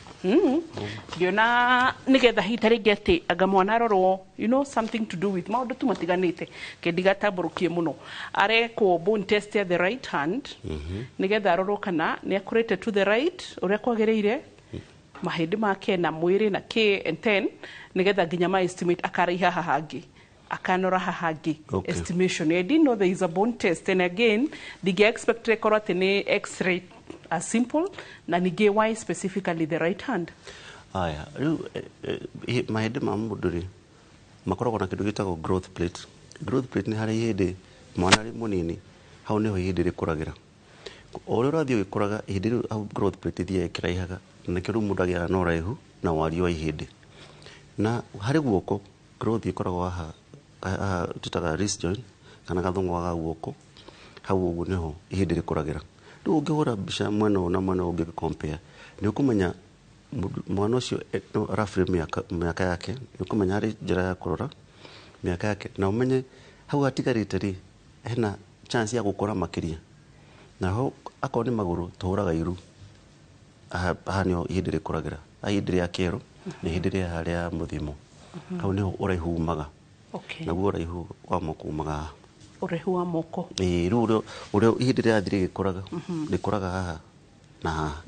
Ngĩona nĩgetha hihi ta rĩngĩ atĩ anga mwana arorwo something to do with maũndũ tu matiganĩte, kendigatambũrũkie mũno, arekwo bone test ya the right hand nĩgetha arorwo kana nĩ akũrĩte to the right ũrĩa kwagĩrĩire, mahĩndĩ make na mwĩrĩ na kĩ, and then nĩgetha nginya ma estimate akaraiha haha hangĩ, akanora haha hangĩ. Estimation, I didn't know there is a bone test, and again ndingĩ expect ĩkorwo atĩ nĩ x-ray as simple, na ningĩ why specifically the right hand? Aya, rĩu mahĩndĩ ma mũndũ rĩ makoragwo na kĩndũ gĩtagwo growth plate. Growth plate nĩ harĩa ihĩndĩ mwana arĩ mũnini, hau nĩho ihĩndĩ rĩkũragĩra. O ũrĩa ũrathiĩ ũgĩkũraga, ihĩndĩ rĩu hau growth plate ĩthiaga ĩkĩraihaga, na nĩkĩo rĩu mũndũ agĩaga na ũraihu na wariĩ wa ihĩndĩ. Na harĩ guoko growth ĩkoragwo haha, haha tũtaga wrist joint kana gathũng'wa ga guoko, hau ũguo nĩho ihĩndĩ rĩkũragĩra. Rĩu ũngĩhũra mbica mwena ũyũ na mwena ũyũ ũngĩ compare, nĩ ũkũmenya mwana ũcio no roughly mĩaka yake, nĩ ũkũmenya harĩ njĩra ya kũrora mĩaka yake na ũmenye hau hatigarĩte rĩ hena chance ya gũkũra makĩria. Naho akorwo nĩ magũrũ tũhũraga iru, haha nĩho ihĩndĩ rĩkũragĩra, haha ihĩndĩ rĩa kĩero na ihĩndĩ rĩa rĩa mũthimo, hau nĩho ũraihu umaga. Naguo ũraihu wa moko umaga haha. Ũraihu wa moko. Ĩĩ, rĩu ũrĩa ihĩndĩ rĩrathiĩ rĩgĩkũraga, rĩkũraga haha na haha.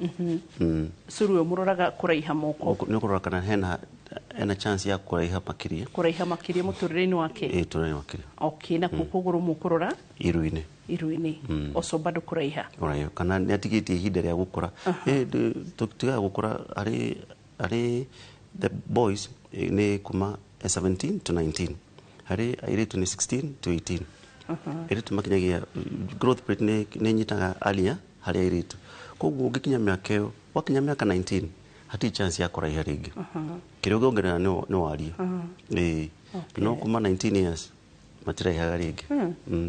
So rĩu mũroraga kũraiha moko. Nĩ ũkũrora kana hena chance ya kũraiha makĩria. Kũraiha makĩria mũtũrĩre-inĩ wake. Ĩĩ, tũrĩre makĩria. Okay, na kuo kũgũrũ mũkũrora iru-inĩ. Iru-inĩ. Also bado kũraiha. Ũraihu kana nĩ atigĩtie ihinda rĩa gũkũra. Tũtigaga gũkũra harĩ the boys nĩ kuma 17 to 19, harĩ airĩtu nĩ 16 to 18. Airĩtu makinyagia growth plate nĩ nyitaga earlier harĩ airĩtu, koguo ũngĩkinya mĩaka ĩyo, wakinya mĩaka 19 hatirĩ chance ya kũraiha rĩngĩ. Kĩrĩa ũngĩongerera nĩ wariĩ. Ĩĩ. No kuma 19 years matiraihaga rĩngĩ.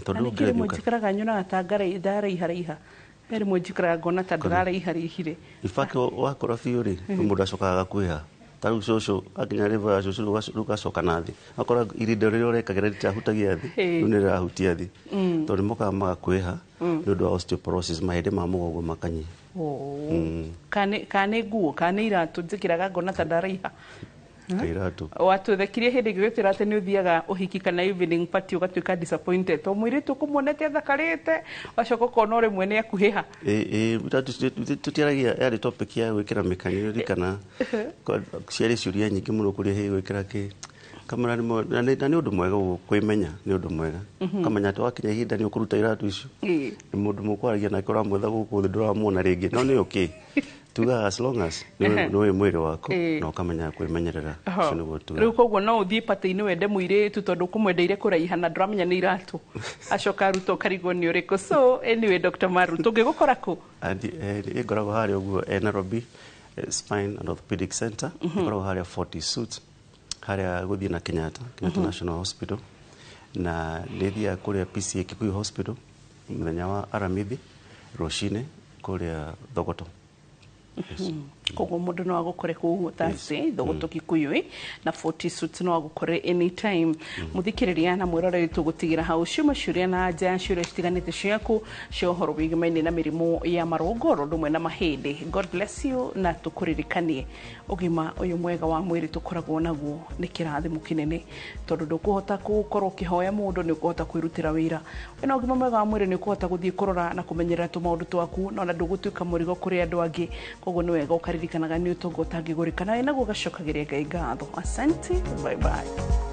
Tondũ Na nĩkĩ rĩmwe ũngĩrathiĩ njikaraga nyonaga ta ndaraiharaiha, he rĩmwe njikaraga ngona ta ndĩraraiharaihire. In fact, wakũra biũ rĩ, mũndũ acokaga agakuĩha. Ta rĩu cũcũ akinya level ya cũcũ, rĩu ũgacoka na thĩ, akora irinda rĩrĩa ũrekagĩra rĩtirahutagia thĩ, rĩu nĩ rĩrahutia thĩ, tondũ nĩ mokaga magakwĩha nĩ ũndũ wa osteoporosis, mahĩndĩ ma mũgongo makanyiha. Oh. Kana nĩ nguo kana nĩ iratũ njĩkĩraga ngona ta ndaraiha. Kairatu. Watũthekirie hĩndĩ ĩngĩ ũgĩtwĩra atĩ nĩ ũthiaga ũhiki kana evening party ũgatuĩka disappointed to mũirĩtu ũkũmuonete athakarĩte, wacoka ũkona o rĩmwe nĩ akuhĩha. Tũtiaragia, yarĩ topic ya gwĩkĩra mĩkanyo ririkana ciarĩ ciũria nyingĩ mũno kũrĩa hĩ gwĩkĩra kĩ kamera na nĩ ũndũ mwega ũguo kwĩmenya, nĩ ũndũ mwega ũkamenya atĩ wakinya ihinda nĩ ũkũruta iratũ icio. Nĩ mũndũ mũkwaragia nake ũramwetha gũkũ thĩ ndũramuona rĩngĩ, no nĩ okay, tugaga as long as nĩ ũĩ mwĩrĩ waku na ũkamenya kwĩmenyerera, ũcio nĩguo tugaga. Rĩu koguo no ũthiĩ patĩ-inĩ wende mũirĩtu tondũ ũkũmwendeire kũraiha na ndũramenya nĩ iratũ, acoka aruta ũkarigwo nĩ ũrĩkũ. So anyway, Dr. Maru, tũngĩgũkora kũ? Ĩngoragwo harĩa ũguo Nairobi Spine and Orthopedic Center. Ĩkoragwo harĩa 40 Suits, harĩa gũthiĩ na Kenyatta National Hospital, na nĩ thiaga kũrĩa PCA Kikuyu Hospital mũthenya wa Aramithi rũcinĩ kũrĩa Thogoto. Koguo mũndũ no agũkore kũu Thursday Thogoto Kikuyu na 40 Suits no agũkore anytime. Mũthikĩrĩria na mwĩroreri, tũgũtigĩra hau ciuma ciũria na anja ya ciũria citiganĩte ciaku cia ũhoro wĩgimaine na mĩrimũ ya marũngo oro ũndũ ũmwe na mahĩndĩ. God bless you, na tũkũririkanie ũgima ũyũ mwega wa mwĩrĩ tũkoragwo naguo nĩ kĩrathimo kĩnene, tondũ ndũkũhota gũkorwo ũkĩhoya mũndũ, nĩ ũkũhota kwĩrutĩra wĩra. Wĩna ũgima mwega wa mwĩrĩ nĩ ũkũhota gũthiĩ kũrora na kũmenyerera tũmaũndũ twaku, na ona ndũgũtuĩka mũrigo kũrĩ andũ angĩ. Koguo nĩ wega ũkaririkanaga nĩ ũtonga ũtangĩgũrĩka, na wĩnaguo ũgacokagĩria Ngai ngatho. Asante, bye bye.